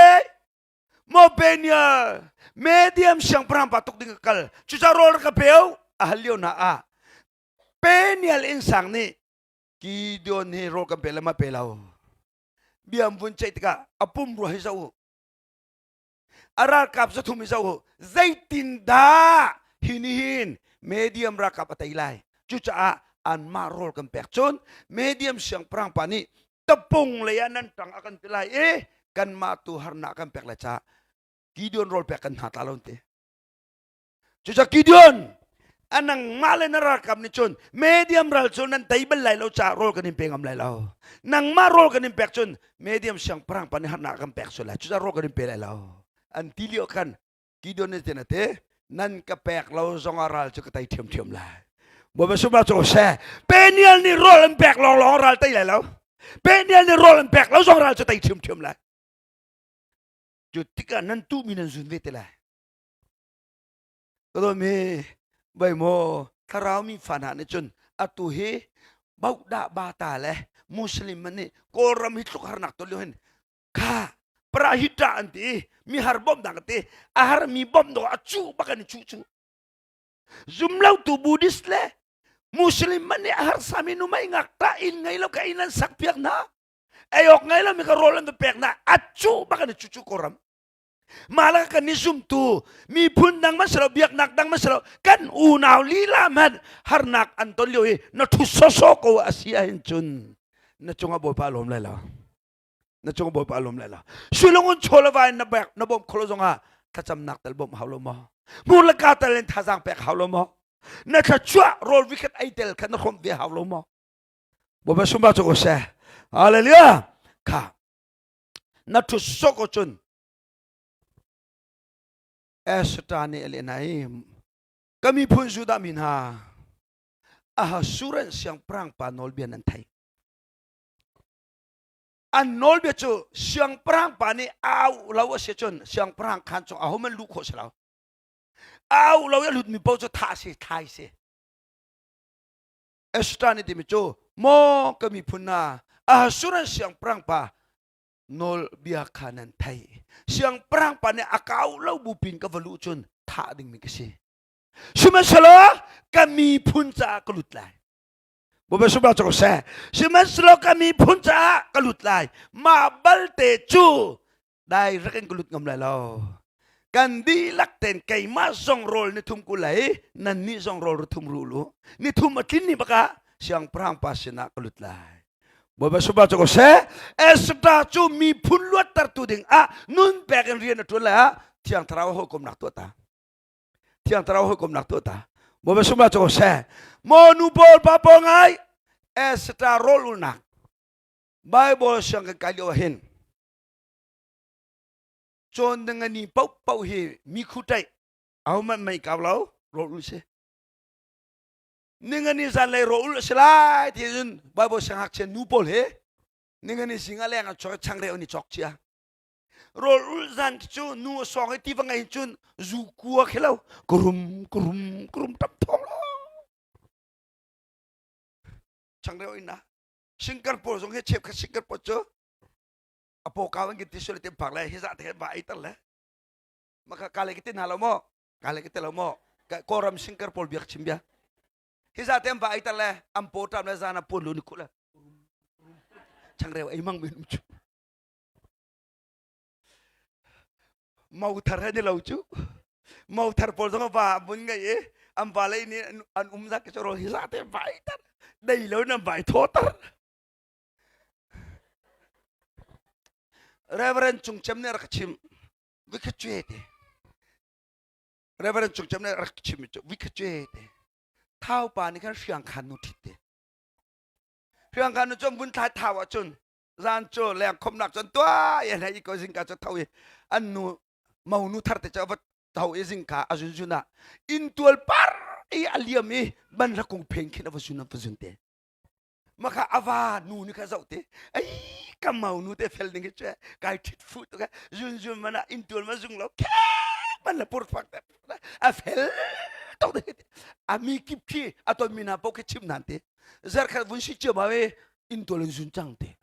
Maw Peniel Mediam siangpahrang pa tuk ding ka kal cucaah rawl ka peu a hal lio hna ah Peniel innsang nih Gideon hi rawl kan pe le ma pe lo bia an vun ceih tikah a pum rua hi zoh u a ralkap zathum hi zoh u zeitin dah hi nih hin Mediam ralkap a tei lai cucaah anmah rawl kan pek cun Mediam siangpahrang pa nih tapung lei ah nan ṭang a kan ti lai i. Kanmah tu harnak kan pek lai caah Gideon rawl pek kan hna tla lo te. Cucaah Gideon a nangmah le na ralkap nih cun medium ral cu nan tei bal lai lo caah rawl kan in pe ngam lai lo. Nangmah rawl kan in pek cun medium siangpahrang pa nih harnak kan pek sual lai. Cucaah rawl kan in pe lai lo. An ti lio khan Gideon nih tin a ti nan ka pek lo zongah ral cu ka tei ṭhiamṭhiam lai. Bawipa sumah cu seh Peniel nih rawl an pek lawnglawng ral tei lai lo. Peniel nih rawl an pek lo zong ral cu tei ṭhiamṭhiam lai. Cu tikah nan tuhmi nan zun ve te lai. Ka dawmi bai maw thlarau mi fa hna nih cun atu hi Baudah Bata le Muslim man nih Kawlram hi tluk harnak ton lio hin kha prahita an ti mi har bawmhnak an ti a har mi bawmh dawh a cuh bak an i cuh cu zumlotu Buddhist le Muslim man nih a harsa mi nu mei ngakta inn ngei lo ka inn an sak piak hna ei awk ngei lo mi ka rawl an va pek hna a cuh bak an i cuh cu Kawlram mah le kan i zumtu miphun dang man si lo biaknak dang man si lo kan unau lila hmanh harnak an ton lio i na thu sawsawh ko a si ahhin cun na cungah Bawipa lawm lai lo na cung Bawipa lawm lai lo sulungun chaw le vai na bek na bawm kholo zongah thlacamnak tal bawmh hau lo maw hmur le ka tal in thazaang pek hau lo maw na thluachuah rawl vikhat ei tel kha na hrawmh ve hau lo maw Bawipa sumba cu ko seh hallelujah kha na thu sok ko cun Esther nih a leh hna i ka miphun Judah mi hna Ahasuerus siangpahrang pa nawlbia nan theih an nawlbia cu siangpahrang pa nih au lo a si cun siangpahrang khaan chung ahohmanh luh khawh si lo au lo i a lutmi paoh cu thah si thlai si Esther nih timi cu maw ka miphun hna Ahasuerus siangpahrang pa nawlbia kha nan theih siangpahrang pa nih a kau lo bu pin ka va luh cun thah dingmi ka si sihmanhsehlaw ka miphun caah ka lut lai Bawipa sunglaw cu ko seh. Sihmanhsehlaw ka miphun caah ka lut lai. Mah balte cu dai rak in ka lut ngam lai lo. Kan dihlak ten keimah zong rawl ni thum ku lei, nan nih zong rawl ru thum ru lu. Ni thum a tlin ni baka siangpahrang pa sinah ka lut lai. Bawipa sunglaw cu ko seh. Esther cu miphun luattertu ding ah nun pek in rian a ṭuan lai ah Thiang Thlarau hawikomnak tuah ta. Thiang Thlarau hawikomnak tuah ta. Bawipa sumah cu seh. Maw nu pawl pa pawl ngai Esther rawl ulnak Bible siang kan kai lio ah hin cawn ding ani paoh paoh hi mi khu ṭaih ahohmanh mei kau lo rawl ul si ningani zanlei rawl ul a si lai ti cun Bible siangngakchia nu pawl hi ningani zing ah leng ah chuak i changreu an i cawk cia Rawl ulh zan cu nu a sawng i tiva ngei cun zu kua khi lo kurum kurum kurum tap thawng lo. Changreu in na singkar pawl zong hi chep kha singkar pawl cu a paw kau an kan ti sual te phak le hi za te va ei tar le maka ka le ki tin ha lo mo ka le ki te lo mo kawlram singkar pawl biak chim bia hi za te va ei tar le am paw tam le zan a pun lu ni khu le changreu ei mang min chu Mothar he ni lo cu. Mothar pawl zong va mun ngei i an va lei nih an um zat ke cu hi za te vai tar dei lo nan vai thaw tar. Reverend Cung Cem nih rak chim vikha cue te. Reverend Cung Cem nih rak chim cu vikha cue te. Thau pa nih khan hriang khan nu thit te. Hriang khan nu cu vun thlai thau ahcun zan cu leng khomnak cun tuah i hlei ko zingka cu tho i an nu monu thar te cu va tho i zingka a zun zun ah inntual par i a liam i ban hla kung phen khin a va zun a va zun te maka ava nu ni kha zoh te ai ka mau nu te fel ding hi che kai thit fu tu ka zun zun mana inntual ma zung lo ke man la pur fak te a fel tok te a mi kip khi a ton mi na po khi chim nan te zarkhat vun si cio ma we inntual in zun cang te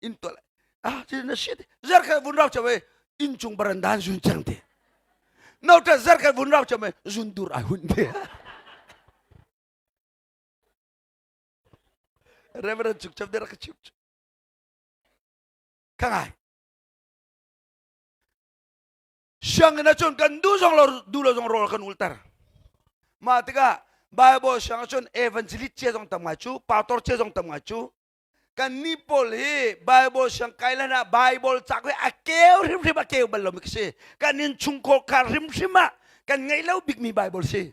inntual ah ti na shit zarkhat vun rau chawe inn chung barandan zun cang te no ta zarkhat vun rau chawe zun dur ai hun te Reverend Chuk Chap de rak chim ka ngai Sianginn ahcun kan duh zong lo duh lo zong rawl kan ulter. Mah tikah Bible siang ahcun evangelist cia zong tam ngai cu, pastor cia zong tam ngai cu. Kannih pawl hi Bible siangkai lan ah Bible cak hi a keu hrimhrim a keu bal lomi ka si. Kan innchungkhar khar hrimhrim ah kan ngeih lo bikmi Bible si.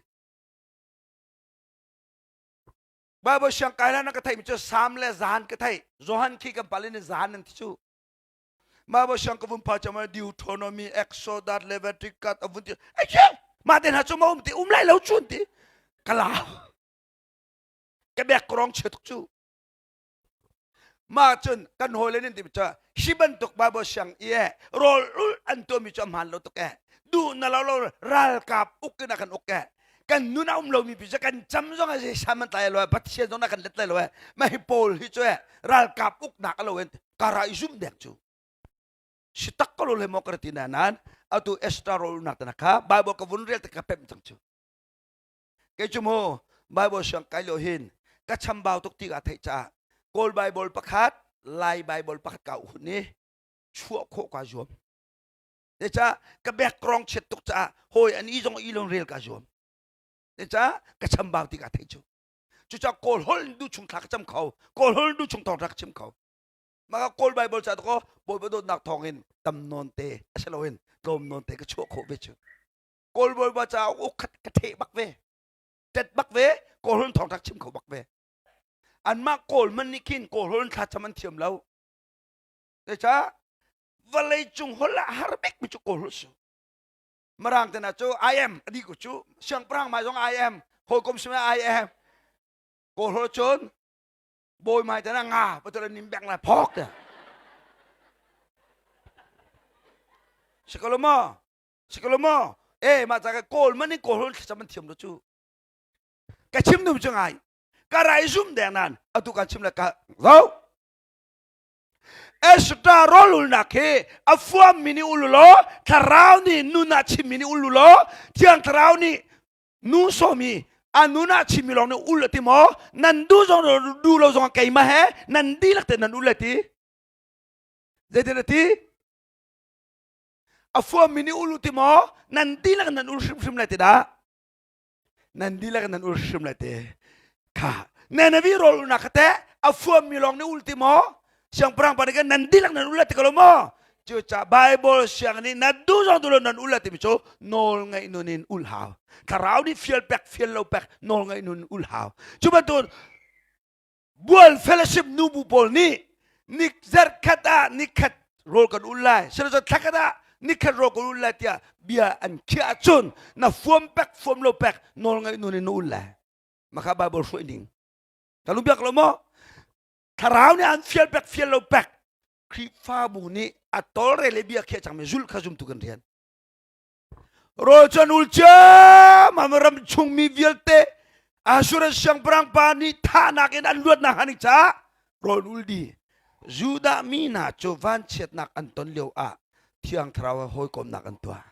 Bible siangkai lan ah ka theihmi cu Sam le Zan ka theih. Johan khi kan pal in Zan an ti cu. Bible siang ka vun pha chama Deuteronomy, Exodus, Leviticus a vun ti. Ai mah te hna cu ma um ti um lai lo chun ti. Ka lau. Ka bek krong chia tuk cu. Mah cun kan hawile nih ti cu hi bantuk Bible siang i eh rawl ulh an tuahmi cu a hmaan lo tuk eh duh na lo lo ralkap uk in a kan uk eh kan nun a um lomi pi cu kan cam zong a zei sam an tlai lo eh Pathian zong na kan let lai lo eh mah hi pawl hi cu eh ralkap uknak a lo in kara i zum dek cu si tak ko lo le maw ka ti na nan atu extra rol nak te na kha Bible ka vun rel te ka pem cang cu Kei cu mu Bible siang kai lo hin ka chambau tuk ti ka theih caah Kawl Bible pakhat, Lai Bible pakhat ka hun i chuah khawh ka zuam. Zeicah ka background chiat tuk caah hawi an i zong i lon rel ka zuam. Zeicah ka chambau ti ka theih cu. Cucaah Kawl holh in duh chung thla ka cam kho, Kawl holh in duh chung thawng ka chim kho. Mah Kawl Bible ca ko Bawipa dawtnak thawng in tam nawn te a si loin tlawm nawn te ka chuah khawh ve cu. Kawl Bawipa caah uk khat ka theh bak ve tet bak ve Kawlholh thawngṭha chim kho bak ve anmah Kawl man nih khin Kawlholh thlacam an thiam lo zeicah vawlei cung holh ah har bik mi cu Kawlholh su Mirang te na cu I am adi ko cu siangpahrang mai zong I am hawikom simi I am Kawlholh cun bawi mai te na nga patul nim bek na phok te sikolo Si ko lo maw? Eh mah ca ka kawl man in kawl hol thlacam an thiam lo cu. Ka chim dum cu ngai. Ka rai zum deng nan atu kan chim le ka zo. Extra rolulnak hi a fuam mi nih ulu law thlarau nih nun ah chim mi nih ulu law thiang thlarau nih nu sawmi a nun ah chim mi lawng nih ul ati maw nan du zong du lo zong keimah he nan dihlak te nan ul ati zeitin ati A fuammi nih ul u ti maw? Nan dihlak nan ul hrimhrim lai ti dah? Nan dihlak nan ul hrimhrim lai ti. Kha Nenavi rawl ulnak kha teh a fuammi lawng nih ul ti maw? Siangpahrang pa nih khan nan dihlak nan ul lai ti ko lo maw? Cucaah Bible siang nih na duh zong duh lo nan ul lai timi cu nawl ngaih nun in ul hau. Thlarau nih fial pek fial lo pek nawl ngaih nun ul hau. Cu bantuk Bual fellowship nubu pawl nih ni zarhkhat ah nikhat rawl kan ul lai silo thlakhat ah nikhat rawl kan ul lai tiah bia an khiah ahcun na fuam pek fuam lo pek nawl ngaih nun in na ul lai makha Bible hruai ning ka lu biak lo maw thlarau nih an fial pek fial lo pek Khrihfabu nih a tawlrel i bia khiah cangmi zulh kha zumtu kan rian Rawl cu an ul ciammam ram chungmi vialte Assuran siangpahrang pa nih thahnak in an luatnak hnga ding caah rawl ul dih. Judah mi hna cu vanchiatnak an ton lio ah Thiang Thlarau he hawikomnak an tuah.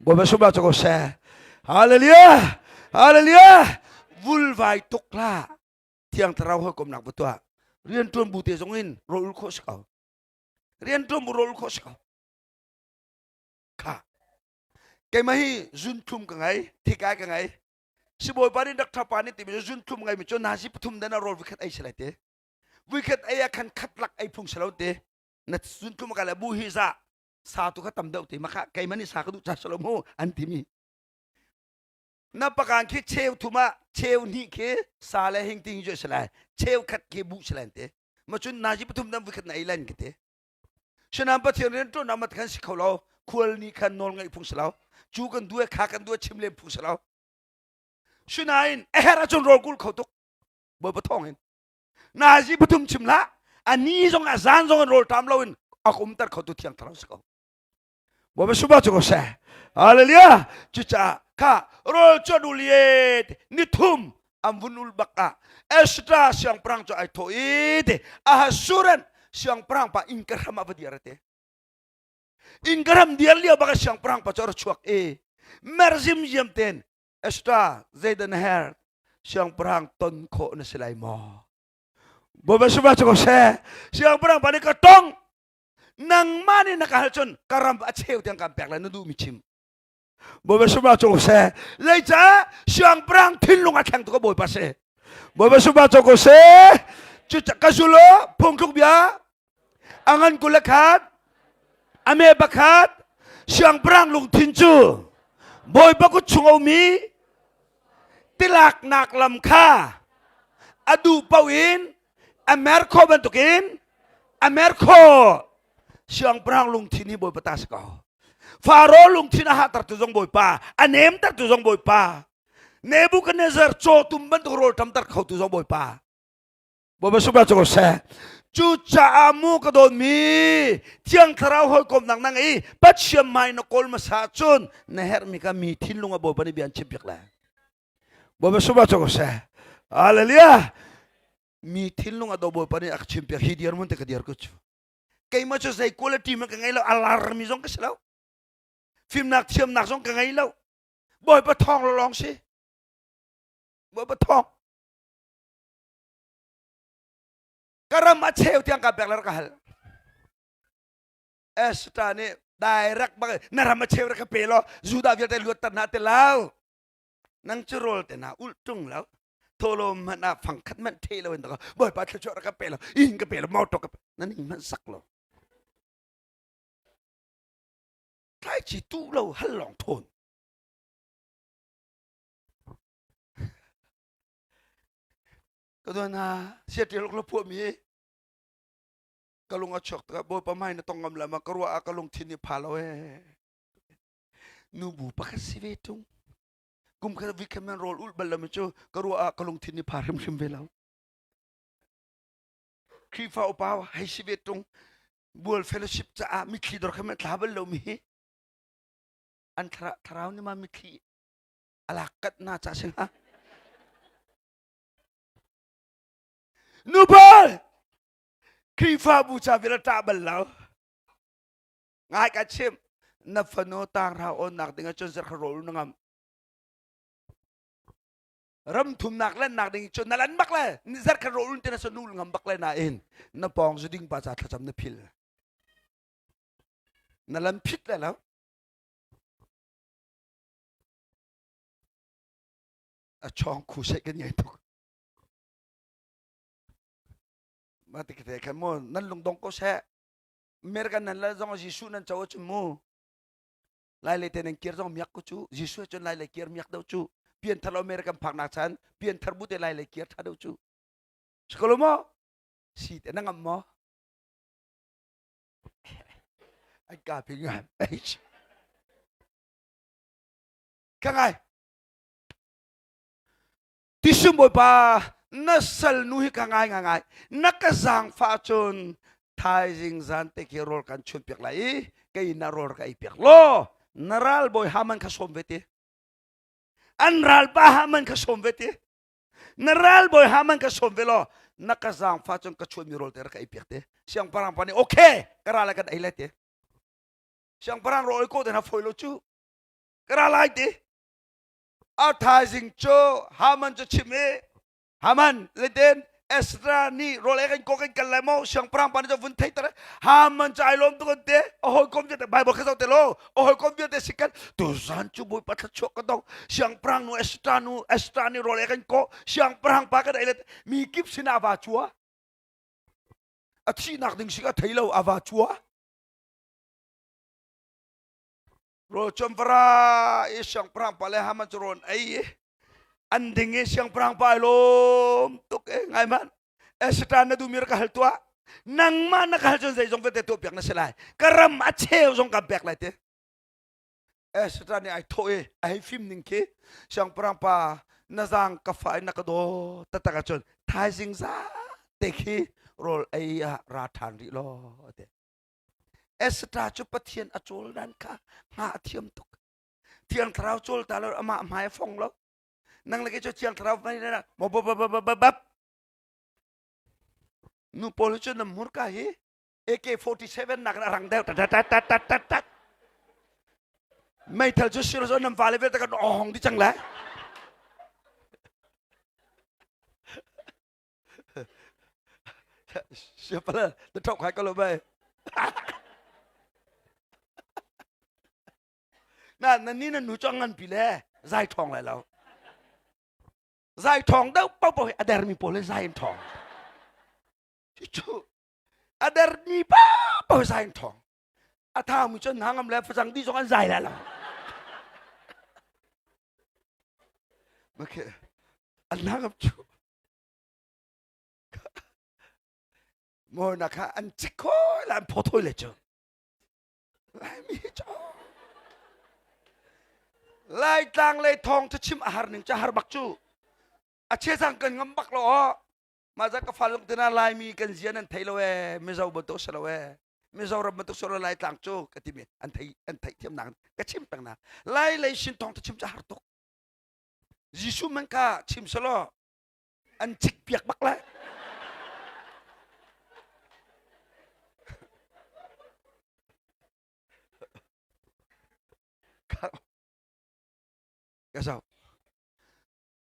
Bawipa sumah cu ko seh. Hallelujah! Hallelujah! Vulvai tuk hlah. Thiang Thlarau hawikomnak va tuah. Rianṭuan bu te zong in rawl ul khawh si ko. Rianṭuan bu rawl ul khawh si ko. Kha keimah hi zunthlum ka ngei thikai ka ngei sibawipa nih doctor pa nih timi cu zunthlum ngeimi cu nazi pathum den ah rawl vikhat ei si lai te vikhat ei ah khan khat lak ei phung si lo te na zunthlum ka le bu hi za sa tu kha tam deuh te maka keimah nih sa ka duh cha si lo mu an timi na pakan khi cheu thum ah cheu hnih khi sa le hing ting ju si lai cheu khat khi bu si lai te ma cun nazi pathum dan vikhat na ei lan ki te Sinain Pathian rianṭuannak mat khan si kho lo. Khual nih khan nawl ngeih phung si lo. Cu kan duh kha kan duh chim len phung si lo. Sinain a herh ahcun rawl kul kho tuk. Bawipa thawng in. Nazi pathum chim hlah. A ni zong a zan zong in rawl ṭam loin a umter kho tu thiang thlarau si ko. Bawipa subah cu ko seh. Hallelujah. Cucaah kha rawl cu an ul i nithum an vun ul bak ah Ezra siangpahrang cu ai thawh i te Ahasuran siangpahrang pa inn ka hram ah va dir te. Inn ka hram dir lio bak ah siangpahrang pa cu a ra chuak i merzim ziam ten Ezra zeidah na herh siangpahrang ton khawh na si lai maw? Bawipa subah cu ko seh. Siangpahrang pa nih ka tong nangmah nih na ka hal cun ka ram a cheu tiang kan pek lai na duhmi chim Bawipa sumah cu seh zeicah siangpahrang thinlung a thleng tu ka Bawipa si Bawipa sumah cu ko seh. Cu ka zul phungthluk bia a ngan 21 a me pakhat siangpahrang lungthin cu Bawipa kut chung a ummi tilaknak lam kha a duh paoh in a mer khawh bantukin a mer khawh. Siangpahrang lungthin hi Bawipa ta si ko. Faro lungthin a hahtertu zong Bawipa, a nemtertu zong Bawipa. Nebuchadnezzar cawtum bantuk rawl ṭamter khotu zong Bawipa. Bawipa sungah cu ko seh. Cucaah mu ka dawtmi Thiang Thlarau hawikomnak na ngei i Pathian hmai na kawl hmasa ahcun na herhmi kha mi thinlung ah Bawipa nih bia an chimpiak lai. Bawipa sungah cu ko seh. Hallelujah. Mi thinlung ah do Bawipa nih a ka chimpiak hi dirhmun te ka dir ko cu. Keimah cu zei quality man ka ngei lo, a larmi zong ka si lo. Fimnak thiamnak zong ka ngei lo. Bawipa thawng lawng si. Bawipa thawng. Ka ram a cheu tiang ka pek le ka hal. Esther nih direct bak na ram a cheu ra ka pe law Judah vialte luatter hna ti lo. Nang cu rawl te na ulh tung lo. Tholo hmanh ah fangkhat hmanh the lo in Bawipa thluachuah ra ka pe lo. Inn ka pe lo, motor ka pe. Na ning hmanh sak lo. Tlaici tu lo hal lawng thawn. Ka tuan ha siaṭial ka phuahmi ka lung a chuak tikah Bawipa hmai na tong ngam la ma ka ruah ah ka lungthin nih pha lo ee. Nubu pakhat si ve tung. Kum khat weekend man rawl ulh bal lo mi cu ka ruah ah ka lungthin nih pha hrimhrim ve lo. Khrihfa upa hei si ve tung. Bual fellowship caah mitthli dor kha man thla bal lo mi hi an thlarau nih ma mitthli a lak kat na ca si hnga. Nupal Khrihfabu ca vial ṭah bal lo. Ngai ka chim na fanu tanghra awnnak ding ahcun zarh rawl na ngam. Ram thumnak lennak ding cun na lan bak le ni zarh khat rawl un ti na sa nul ngam bak le nain na pawng zu ding pa ca thlacam na phil. Na lan phit le lo. A chawng khu seh kan ngei tuk. Mah ti te khan mu nan lungdong ko seh. American nan lal zong Jesuh nan co ahcun mu. Lai le te nan kir zong miak ko cu. Jesuh cun lai le kir miak deuh cu. Pianthar lo American phaknak chan pianthar bu te lai le kir tha deuh cu. Sikolo maw? Si te na ngam maw? An ka phi ngan. Ka ngai. Tisum Bawipa na salnu hi ka ngai ngai na ka zaangfah cun thaizing zan te khi rawl kan chun piak lai i kei na rawl ka ei piak law na ralbawi Haman kha sawm ve ti an ralpa Haman kha sawm ve ti na ralbawi Haman kha sawm ve law na ka zaangfah cun ka chuanmi rawl te rak ka ei piak te siangpahrang pa nih okay ka ral kan ei lai te siangpahrang rawl ko te na foi lo cu ka ra lai ti A thaizing cu Haman cu chim i Haman zeitin Ezra nih rawl ei kan kaw kan kal lai maw siangpahrang pa nih cun vun theiter Haman cu ai lawm tuk an ti a hawikom vialte Bible kha zoh te law a hawikom vialte si kan tuzan cu Bawipa thluachuah ka dong siangpahrang nu Ezra nu Ezra nih rawl ei kan kaw siangpahrang pa kan ei le mi kip sinah a va cua a thihnak ding si ka thei lo a va cua Rawl cu an va ra i siangpahrang pa le Haman cu rawl an ei i an ding i siangpahrang pa ai lawm tuk e ngai hmanh. Esther na duhmi rak ka hal tuah. Nangmah na ka hal cun zeizong vialte tuahpiak na si lai. Ka ram a cheu zong kan pek lai ti. Esther nih ai thawh i a hei fim ning khi siangpahrang pa na zaang ka fa in na ka daw taktak ahcun thaizing za te khi rawl ei ah ra ṭhan rih law a ti. Esther cu Pathian a cawl dan kha hngah a thiam tuk. Thiang Thlarau cawl ta lo amah hmai a fong lo. Nang le kei cu Thiang Thlarau hmai na mo bap bap bap bap. Nu pawl cu na hmurka hi AK-47 nak in a rang deuh tat tat tat tat tat tat. Meithal cu sir zo nam vale vialte kan ong di cang le. Siapa lah? Tertok hai kalau bai. Na na ni na nu chong ngan pi le zai thong lai lo. Zai thong deuh pau pau a der mi pawl le zai in thong. Cucu a dermi pa pa zai in thawng. A thaumi cun hna ngam le facang di zong an zai lai lo. Okay. An hna ngam cu. Maw na kha an cik khoi la an phaw thoi le cu. Laimi cu Laitlang lei thawng cu chim a har ning cu har bak cu. A chia kan ngam bak lo aw. Mah za ka fa lung tina Laimi kan zia nan thei lo ee Mizo bantuk si lo ee Mizoram bantuk si lo Laitlang cu ka timi an thei an theih thiam nak ka chim peng na Lai lei sin thawng chim cu har tuk. Jesuh man kha chim selaw an cik piak bak lai. Ka zoh.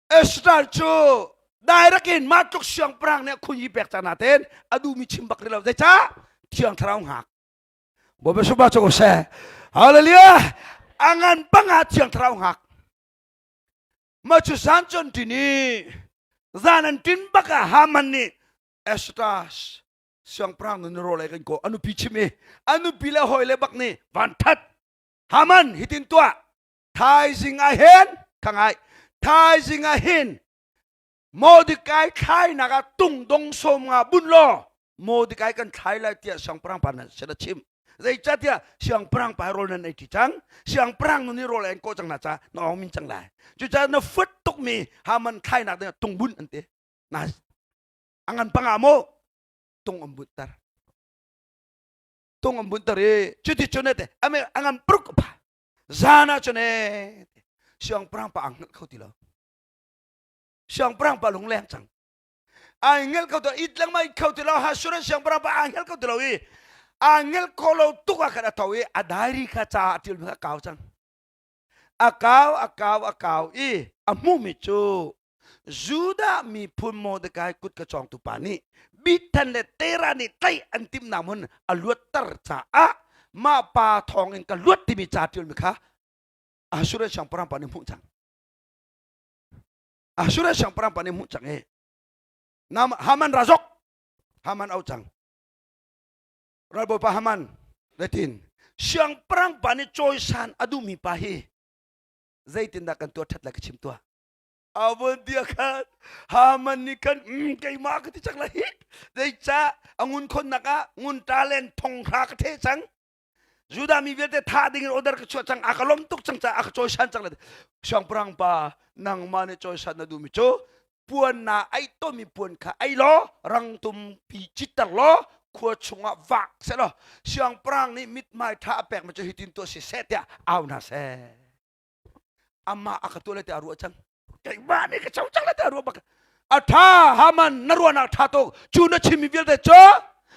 Israel cu direct in mah tluk siangpahrang nih khun yi pek cang nain a duhmi chim bak rih lo. Zeicah? Thiang Thlarau hngak. Bawipa subah cu ko seh. Hallelujah! A ngan bang ah Thiang Thlarau hngak. Mah cu zan cun ṭin i zan an ṭin bak ah Haman nih Esther siangpahrang nu rawl ei kan kaw a nupi chim i a nupi le hawi le bak nih van that Haman hitin tuah thaizing ah hin kha ngai thaizing ah hin Mordecai thlainak ah tungdong sawm nga bun law Mordecai kan thlai lai tiah siangpahrang pa nan sin a chim. Zeicahtiah siangpahrang pa rawl nan ei ṭi cang. Siangpahrang nu nih rawl an kawh cang hna caah na awng min cang lai. Cucaah na fuat tukmi Haman thlainak dingah tung bunh an ti. Na a ngan panga maw tung an bunhter. Tung an bunhter i cuti cun te ame a ngan pruk pha. Zan ah cun e siangpahrang pa ang hngalh kho ti lo. Siangpahrang pa lungleng cang. Ai ngel ko to it lengmang it kho ti lo Hasuran siangpahrang pa aa ngel kho ti lo i aa ngel kho lo tuk ah khan a tho i a diary kha ca a ṭial mi kha a kau cang. A kau a kau a kau i a hmuhmi cu Judah miphun Mordecai kut ka cawngtu pa nih Bithan le Terah nih tlaih an timhnak hmun a luatter caah mah pa thawng in ka luat timi ca ṭialmi kha Ahasuerus siangpahrang pa nih hmuh cang. Ahasuerus siangpahrang pa nih hmuh cang i nam Haman ra zok Haman au cang ralbawipa Haman letin siangpahrang pa nih cawisan a duhmi pa hi zeitindah kan tuah ṭhat lai ka chim tuah avon dia khan Haman nih khan mm, keimah ka ti cang lai zeicah a ngun khonnak ah ngun talent thong hra ka the cang Judah mi vialte thah ding in order ka chuah cang a ka lawm tuk cang caah a ka cawisan cang le siangpahrang pa nangmah nih cawisan na duhmi cu puan na ai tomi puan kha ei law rangtum pi citter law khua chungah vak seh law siangpahrang nih mithmai ṭha a pekmi cu hitin tuah si seh tiah au hna seh amah a ka tuah le tiah a ruah cang keimah nih ka co cang le tiah ruah bak a ṭha Haman na ruahnak ṭha tuk cu na chimmi vialte cu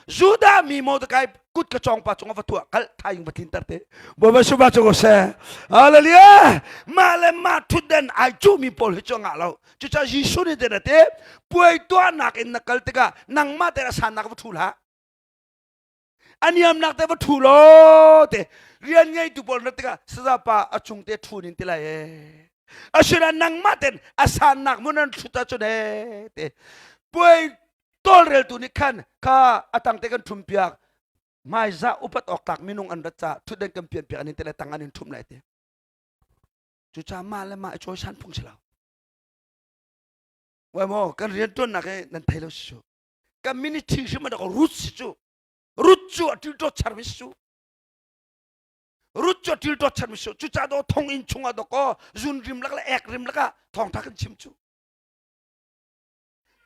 Judah mi Mordecai kut ka cawng pa cungah va tuah kal thaing va tlinter te Bawipa suba cu ko seh Hallelujah mah le mah thutden ai cuhmi pawl hi cu ngah lo cucaah Jesuh nih te te puai tuahnak in na kal tikah nangmah te a sannak va ṭhu hlah a niamnak te va ṭhu law te rian ngeitu pawl na tikah saza pa a chung te ṭhu nin ti lai ee asinain nangmah ten a sannak mun an ṭhut ahcun ee te puai tawlreltu nih khan kha a tang te kan ṭhum piak hmaizah upat awk tlak minung an rat ca ṭhutden kan pian piak an in te le tang an in ṭhum lai te cucaah mah le mah i cawisan phung si lo Wai maw kan rian ṭuannak hi nan thei lo si cu kan ministry hrim a rut si cu rut cu a ṭilṭawt charmi si cu rut cu a ṭilṭawt charmi si cu cucaah do thong inn chungah dawkaw zun rim lak le ek rim lakah thawngṭha kan chim cu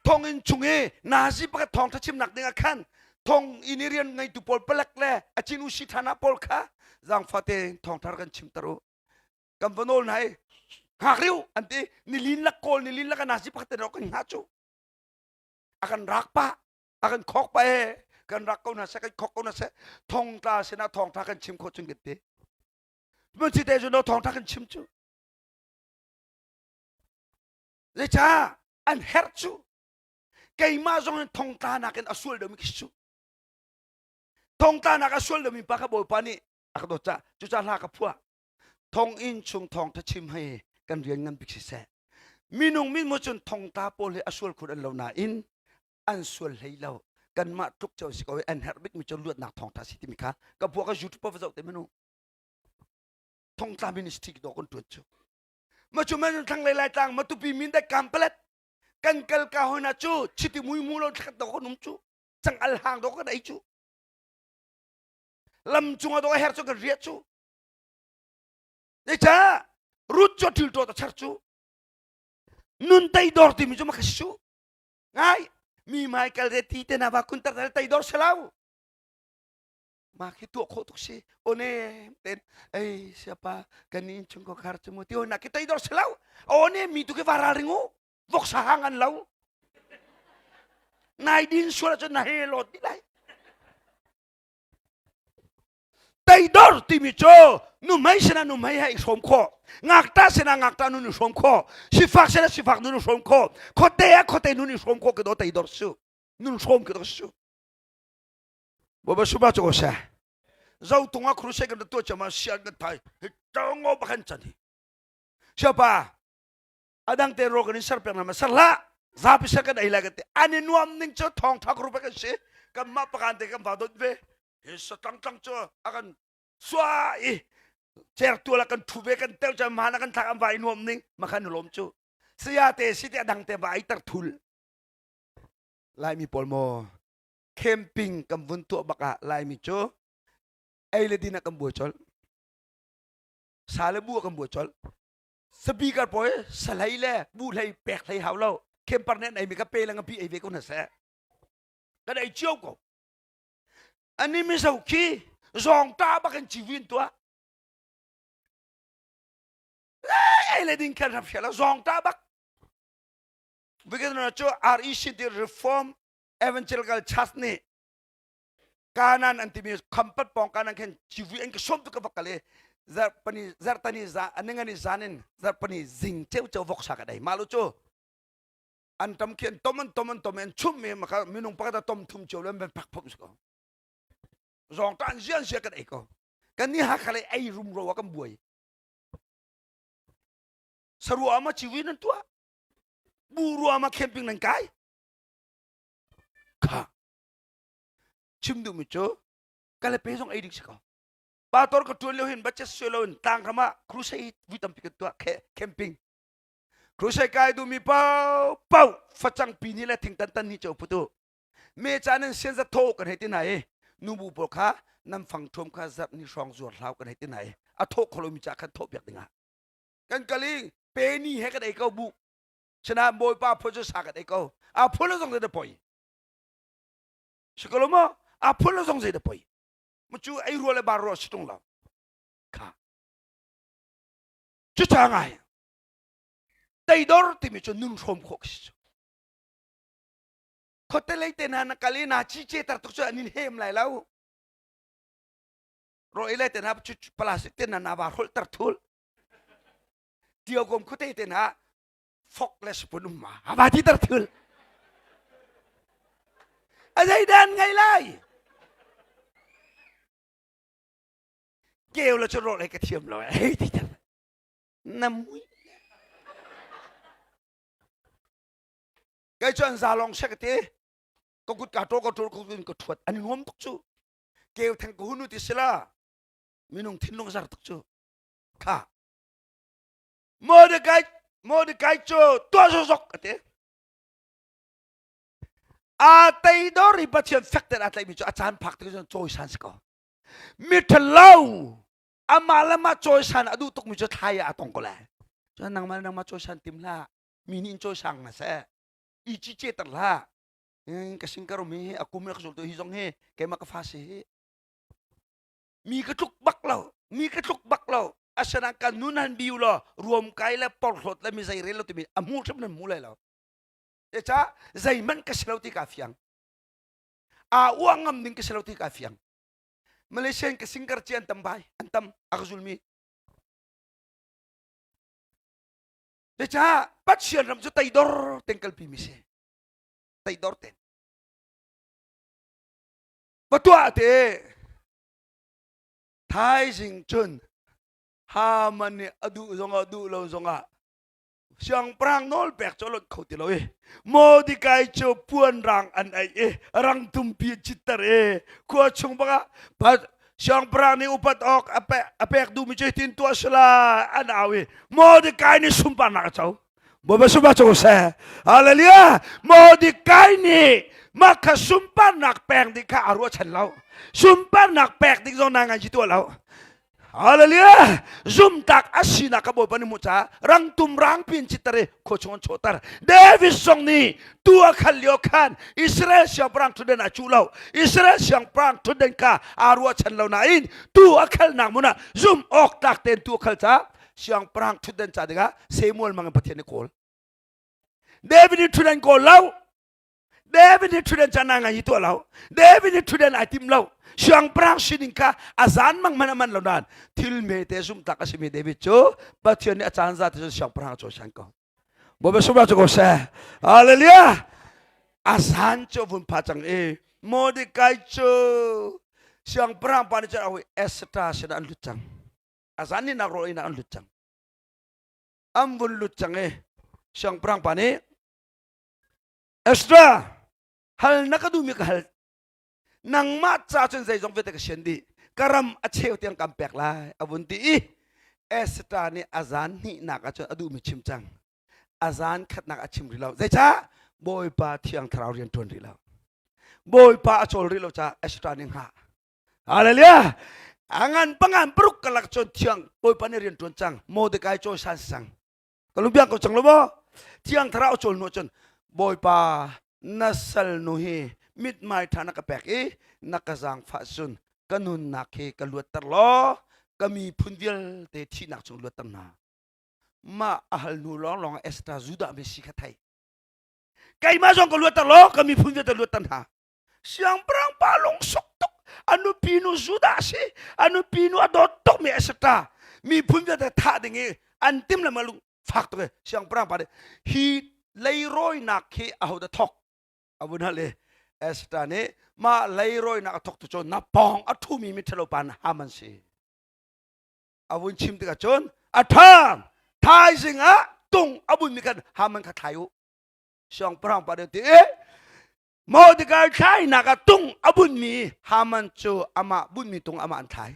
thonginn chung i nazi pakhat thawngṭha chimnak ding ah khan thong inn i rian ngeitu pawl palek le a cin usi thana pawl kha zaangfate thawngṭha kan chimter u kan va nawl hna i hngak riu an ti nilin lak kawl nilin lak a nazi pakhat te kan hngah cu a kan rak pah a kan khok pah e kan rak ko hna seh kan khok ko hna seh thongtla sinah thawngtha kan chim khawh cun kan ti mun si te cu no thawngtha kan chim cu zeicah an herh cu keimah zong in thongtla nakin a sual deuhmi khi cu thongtla nak a sual deuhmi pa kha bawipa nih a ka dawt cah cucah hla ka phuah thonginn chung thawngtha chim hei kan rian ngan bik siseh minung min mo cun thongtla pawl hi a sual khun an lo nain an sual hlei lo. Kanmah tluk cio si ko an herh bikmi cu luatnak thawngtha si timi kha ka bua ka YouTube va zoh te manu. Thongtla ministry do kan tuan cu. Ma cu men thlanglei lai tlang matupi min da kampalet kan kal ka hona cu chiti mui mu lo thlat do kan um cu chang al hang do kan ei cu lam cungah do her cu kan riah cu Zeicah rut cu thil ṭawt a char cu nun teidor timi cu ma kha si cu ngai mi mai kal re ti te na va kun tar teidor si lo ma khi tuah khawh tuk si one ten ei siapa kan in chung ko khar chu mu ti na ki teidor si lo one mi tu ki varal ringu voksa hang an lo nai din sual cu na he lot di lai Teidor timi cu nuhmei sinah nuhmei he i hrawm khawh, ngakṭah sinah ngakṭah nun i hrawm khawh, sifak sinah sifak nun i hrawm khawh, khuate ah khuate nun i hrawm khawh ka daw teidor su. Nun hrawm ka daw su. Bawipa suba cu ko seh. Zotung ah crusade kan tuah cama sial kan thai. Hi tongo bakhan chan hi. Siapa adang te ro kan in ser pek na ma ser hlah. Zapi ser kan ei lai kan ti. Ani nuam ning cu thong thak rupa kan si. Kan mah pakan te kan va dot ve. Hi satang tlang cu a kan sua i certual a kan thu ve kan tel cu hmaan a kan thlak an va i nuam ning makhan lawm cu saya te si te adang te va ai tar thul Laimi pawl maw camping kan vun tuah bak ah Laimi cu ei le din ah kan buai colh sa le bu ah kan buai colh speaker pawl salei le bu hlei pek hlei hau lo camper nih an ei mi ka pe le ngapi ei ve ko hna seh kan ei cio ko Ani mizo khi zawngṭah bak in civi in tuah. Ei le ding khan ram hrial zawngṭah bak. Vikatna cu REC ti Reform Evangelical Church nih kanan an timi khampat pawng kanan khin civi an ka sawm tu ka vak kal i zarhpani zarhtani za aningani zan in zarhpani zing ceu ceu vok sa ka dei malu cu an tam khi an tom an tom an tom an chum mi maka minung pakhat a tom thum cio le an pak phom si ko zawng ta an zian sia kan ei ko kan ni hakha le ei rum ro ah kan buai sarua ma chiwi nan tua bu rua ma camping nan kai kha chim duh mi cu kale pe zong ei ding si ko pastor ka tuan lio hin budget suai lo in tlang ram ah crusade vui tampi kan tuah camping Crusade kai duhmi paohpaoh facang pi ni le thingtan tan ni cio put u. Me ca nan sian za thaw kan hei ti hna i nubu pawl kha nan fang ṭhuam kha zarh ni hrawng zuar hlau kan hei ti hna i a thawh kho lomi ca khan thawh piak dingah. Kan kal i pe ni he kan ei ko bu. Sinain Bawipa phun cu sa kan ei ko. A phun zong zei da poi. Si ko lo maw? A phun zong zei da poi. Mu cu ei rua le bar rua si ṭung lo. Kha. Cuca ngai teidor timi cu nun hrawm khawh khi si cu khuate lei te hna na kal i na ci ce tar tuk cu an in hem lai lo ro i lai te hna cu plastic te hna na va hrolh tar thul tio kom khuate te hna fok le spoon um ma hava ti tar thul a zei dan ngai lai keu le cu ro le ka thiam lo hei ti tar na mui kei cu an za long sek te ka kut ka to ka tul ka ka thuat an nuam tuk cu keu theng ka hunu ti sila minung thinlung zar tuk cu kha Mordecai Mordecai cu tuah zok ate a teidor i Pathian fek ten a tlaihmi cu a caan phak tik cun cawisan si ko miṭhalo amah le mah cawisan a duh tukmi cu thlai ah a tong ko lai cun nangmah le nangmah cawisan tim hlah mi nih in cawisang hna seh i cice ter hlah ka sing ka rum hi a kum ka zul hi zong hi keimah ka fa si hi mi ka tluk bak lo mi ka tluk bak lo asana kan nun han biu lo ruam kai le porhlawt le mi zei rel lo timi a hmu hrim nan hmu lai lo ca zeihmanh ka si lo ti ka fiang aa uang ngam ding ka si lo ti ka fiang Malaysian ka singkar ci an tam bai an tam a ka zulmi Cucaah Pathian ram cu teidor ten kalpi mi si teidor ten va tuah te thaizing cun Haman nih a duh zongah duh lo zongah. Siangpahrang nawl pek cu a lonh kho ti lo i Mordecai cu puan rang an aih i rangtumpi an chitter i khua chung bangah siangpahrang nih upat awk a pek duhmi cu hitin tuah sila an au i Mordecai nih sunparnak a co. Bawipa sunpar cu seh. Hallelujah. Mordecai nih mah kha sunparnak pek ding kha a ruahchan lo. Sunparnak pek ding zong na ngai ci tuah lo. Hallelujah! Zumtak a sinak ka Bawipa nih hmuh caah rangtum rangpi in citter i khua chung an chawhter. David zong nih tu a khal lio khan Israel siangpahrang ṭhutden a cuh lo. Israel siangpahrang ṭhutden kha aa ruahchan lo nain tu a khalnak hmun ah zum awk tlak tein tu a khal caah siangpahrang ṭhutden ca dingah Samuel mang in Pathian nih kawl. David nih ṭhutden kawl lo. David nih ṭhutden can ngai hi tuah lo. David nih ṭhutden ai tim lo. Siangpahrang sining kha a zan mang hmanh a man lo nain thil hmete zumhtak a simi David cu Pathian nih a caan za te cun siangpahrang a cawisan ko. Bawipa sumah cu ko seh. Hallelujah. A zan cu vun pha cang i Mordecai cu siangpahrang pa nih cun a hawi Esther sinah an lut cang. A zan ni nak rawl einak an lut cang. An vun lut cang i siangpahrang pa nih Ezra, hal na ka duhmi ka hal. Nangmah ca cun zeizong vialte ka sian dih. Ka ram a cheu tiang kan pek lai, a vun ti i Esther nih a zan hnihnak ah cun a duhmi chim cang. A zan khatnak a chim rih lo. Zeicah? Bawipa Thiang Thlarau rian ṭuan rih lo. Bawipa a cawl rih lo caah Esther nih hngah. Hallelujah! A ngan pangan paruk kalak cun thiang Bawipa nih rian ṭuan cang. Mordecai cawisan si cang. Ka lungpiang ko cang lo maw? Thiang Thlarau cawl hnu cun Bawipa na salnu hi mithmai ṭha na ka pek i na ka zaangfah cun ka nunnak hi ka luatter law ka miphun vialte thihnak chung luatter hna. Mah a hal hnu lawnglawng ah Esther Judah mi si kha thei. Keimah zong ka luatter law ka miphun vialte luatter hna. Siangpahrang pa lungsuk tuk a nupi nu Judah si a nupi nu a dawt tukmi Esther miphun vialte thah ding i an tim le lung fak tuk i siangpahrang pa nih hi leirawinak hi ahodah thawk a vun hal i Esther nih mah leirawinak a thawktu cu na pawng a ṭhumi miṭhalo pa Haman si a vun chim tikah cun a ṭha thaizing ah tung a bunmi khan Haman kha thlai u siangpahrang pa nih ti i Mordecai thlainak ah tung a bunmi Haman cu amah bunmi tung amah an thlai.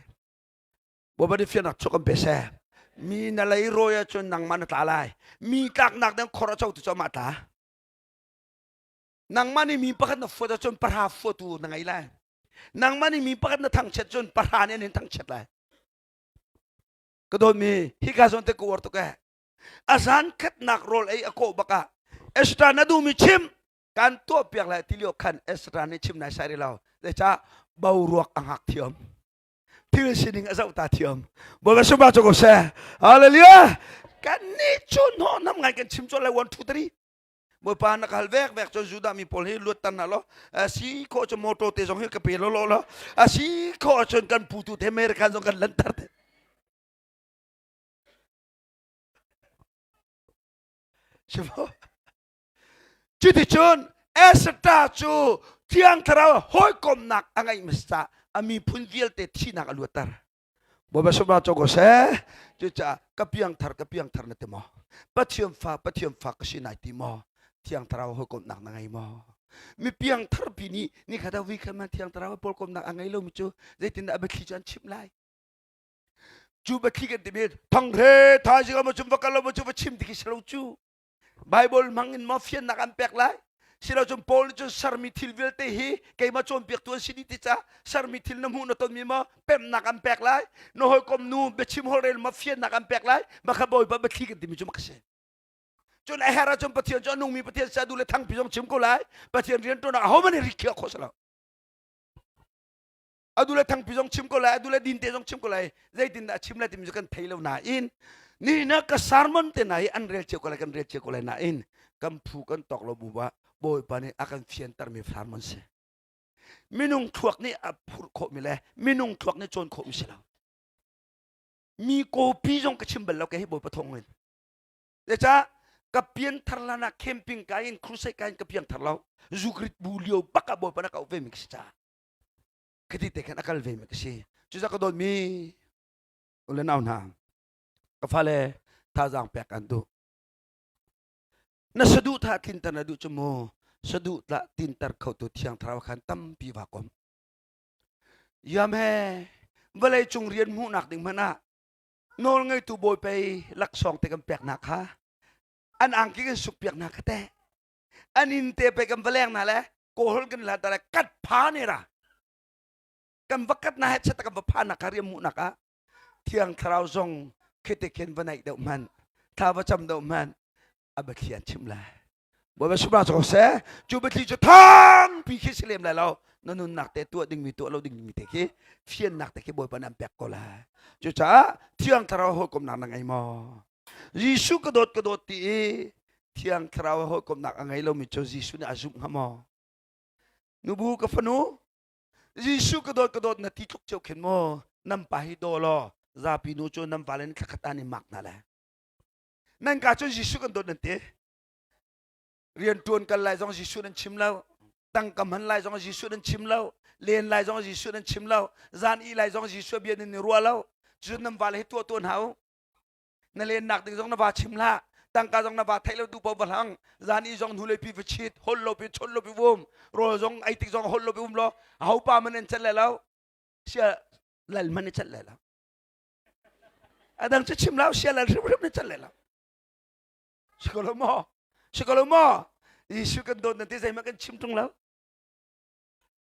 Bawipa nih fiannak chuk an pe seh. Mi na leirawi ahcun nangmah na tla lai. Mi tlaknak ding khor a cotu cu amah tla. Nangmah nih mi pakhat na fuat ahcun pahra fuatu na ngei lai. Nangmah nih mi pakhat na thangchiat cun pahra nih an in thangchiat lai. Ka dawtmi hika zawn te ka uar tuk eh. A zan khatnak rawl ei a kawh bak ah Esther na duhmi chim kan tuahpiak lai ti lio khan Ezra nih chim nai sai rih lo. Zeicah boruak a hngak thiam. Thil sining a zoh ta thiam. Bawipa sungpa cu ko seh. Hallelujah. Kan nih cu hnawh nam ngai kan chim cu lai 1 2 3. Bawipa na ka hal vek vek cun Judah mi pawl hi luat tan hna law a si khawh cun motor te zong hi ka pe lo lo lo a si khawh cun kan putu te American zong kan lanter te. Sifo. Cuticun Esther cu Thiang Thlarau hawikomnak a ngeih hmasa a miphun vialte thihnak a luatter. Bawipa sumra co ko seh. Cucaah ka piangthar ka piangthar na ti maw? Pathian fa Pathian fa ka si nai ti maw? Thiang Thlarau hawikomnak na ngei maw? Mi piangthar pi nih ni khat ah vui khat man Thiang Thlarau pawlkomnak a ngei lomi cu zeitindah a biathli cu an chimh lai? Cu biathli kan timi thangre thaizing ah maw cun va kal lo maw cu va chim ti khi si lo cu. Bible hmang in maw fiannak an pek lai? Silocun Paul nih cun sermi thil vialte hi keimah cawnpiaktu an si dih ti caah sermi thil na hmuh na tonmi maw pemnak an pek lai? Na hawikom nu biachim holhrel maw fiannak an pek lai? Mah kha Bawipa biathli kan timi cu mak a si. Cun a herh ahcun Pathian cu a nungmi Pathian si a duh le thangpi zong chim ko lai. Pathian rianṭuannak ahohmanh nih rikhiah khawh si lo. Adu le thangpi zong chim ko lai adu le dinte zong chim ko lai zeitindah a chim lai timi cu kan thei lo nain ni na ka sermon te na hi an rel cio ko lai kan rel cio ko lai nain kan phu kan tawk lo bu ba bawipa nih a kan fianter mi sermon si minung thluak nih a phurh khawh mi le minung thluak nih cawn khawh mi si lo mi kopi zong ka chim bal lo ke hi bawipa thawng in Zeicah ka pianthar hlan ah camping kai in crusade kai in ka piangthar lo zukrit bu lio bak ah bawipa na ka auh ve mi ka si caah khati te khan a kal ve mi ka si cucaah ka dawtmi u le nau hna ka fale thazaang pek an duh. Na saduhthah tlinter na duh cu mu saduhthah tinter khotu Thiang Thlarau khan tampi va kom. Yam he vawlei cung rian hmuhnak ding hmanh ah nawl ngeitu bawi pei laksawng te kan peknak kha an angki kan suk piak hna kha teh an inn te pei kan va leng hna le kawhol kan hlat le kat pha ne ra kan va kat na he chet kan va pha nak kha rian hmuhnak ah Thiang Thlarau zong khite khin va naih deuh hmanh thla va cam deuh hmanh a biathli an chim lai. Bawipa subra cu ko seh. Cu biathli cu thangpi khi si lem lai lo. Na nunnak te tuah dingmi tuah lo dingmi te khi fiannak te khi Bawipa nih an pek ko lai. Cucaah Thiang Thlarau hawikomnak na ngei maw? Jesuh ka dawt ka dawt ti i Thiang Thlarau hawikomnak a ngei lomi cu Jesuh nih a zumh hnga maw? Nubu ka fanu Jesuh ka dawt ka dawt na ti tluk cio khin maw nan pa hi daw law zapi nu cu nan vale nih thlakhat an in mak hna le nan ka cun Jesuh kan dawt nan ti rian tuan kal lai zong Jesuh nan chim lo tangka hman lai zong Jesuh nan chim lo len lai zong Jesuh nan chim lo zan i lai zong Jesuh bia nan i ruah lo cun nan vale hi tuah tuan hau na lennak ding zong na va chim hlah tangka zong na va theih lo duh paoh va hlang zan i zong hnulei pi va chit hol lo pi chon lo pi vum rawl zong ei tik zong hol lo pi um lo aho pa man an chat le lo sia lal man i chat le lo adang cu chim lo sia lal hrimhrim ni chat le lo si ko lo maw si ko lo maw Jesuh kan dawt na ti zeihmanh kan chim tung lo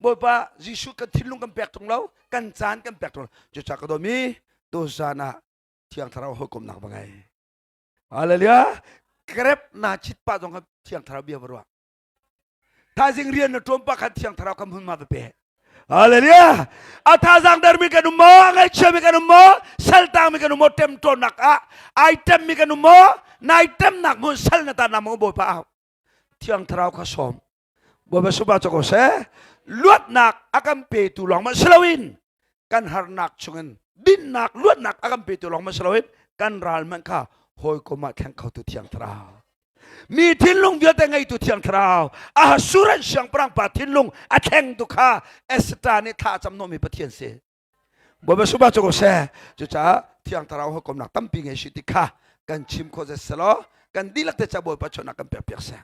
Bawipa Jesuh kan thinlung kan pek tung lo kan caan kan pek tung lo cucaah ka dawmi tu zan ah Thiang Thlarau hawikomnak va ngei. Hallelujah. Grep na chit pa zong kha Thiang Thlarau bia va ruah. Thaizing rian na ṭuan pa khan Thiang Thlarau kan hmun ma va pe. Hallelujah. A thazaang dermi kan um maw? A ngaihchiami kan um maw? Saltangmi kan um maw? Ṭemṭawnnak ah ai ṭemmi kan um maw? Nai ṭemnak hmun sal na tan na maw Bawipa au. Thiang Thlarau kha sawm. Bawipa supa cu ko seh. Luatnak a kan petu lawng mah si loin kan harnak chungin dinnak luatnak a kan petu lawng mah si loin kan ral hmanh kha hawikom ah thleng khotu Thiang Thlarau. Mi thinlung vialte ngeitu Thiang Thlarau Ahasuran siangpahrang pa thinlung a thlengtu kha Esther nih thla a cam hnawhmi Pathian si. Bawipa supa cu ko seh. Cucaah Thiang Thlarau hawikomnak tampi ngei si ti kha kan chim khawh zet selaw kan dihlak te ca Bawipa chawnhnak kan pek piak seh.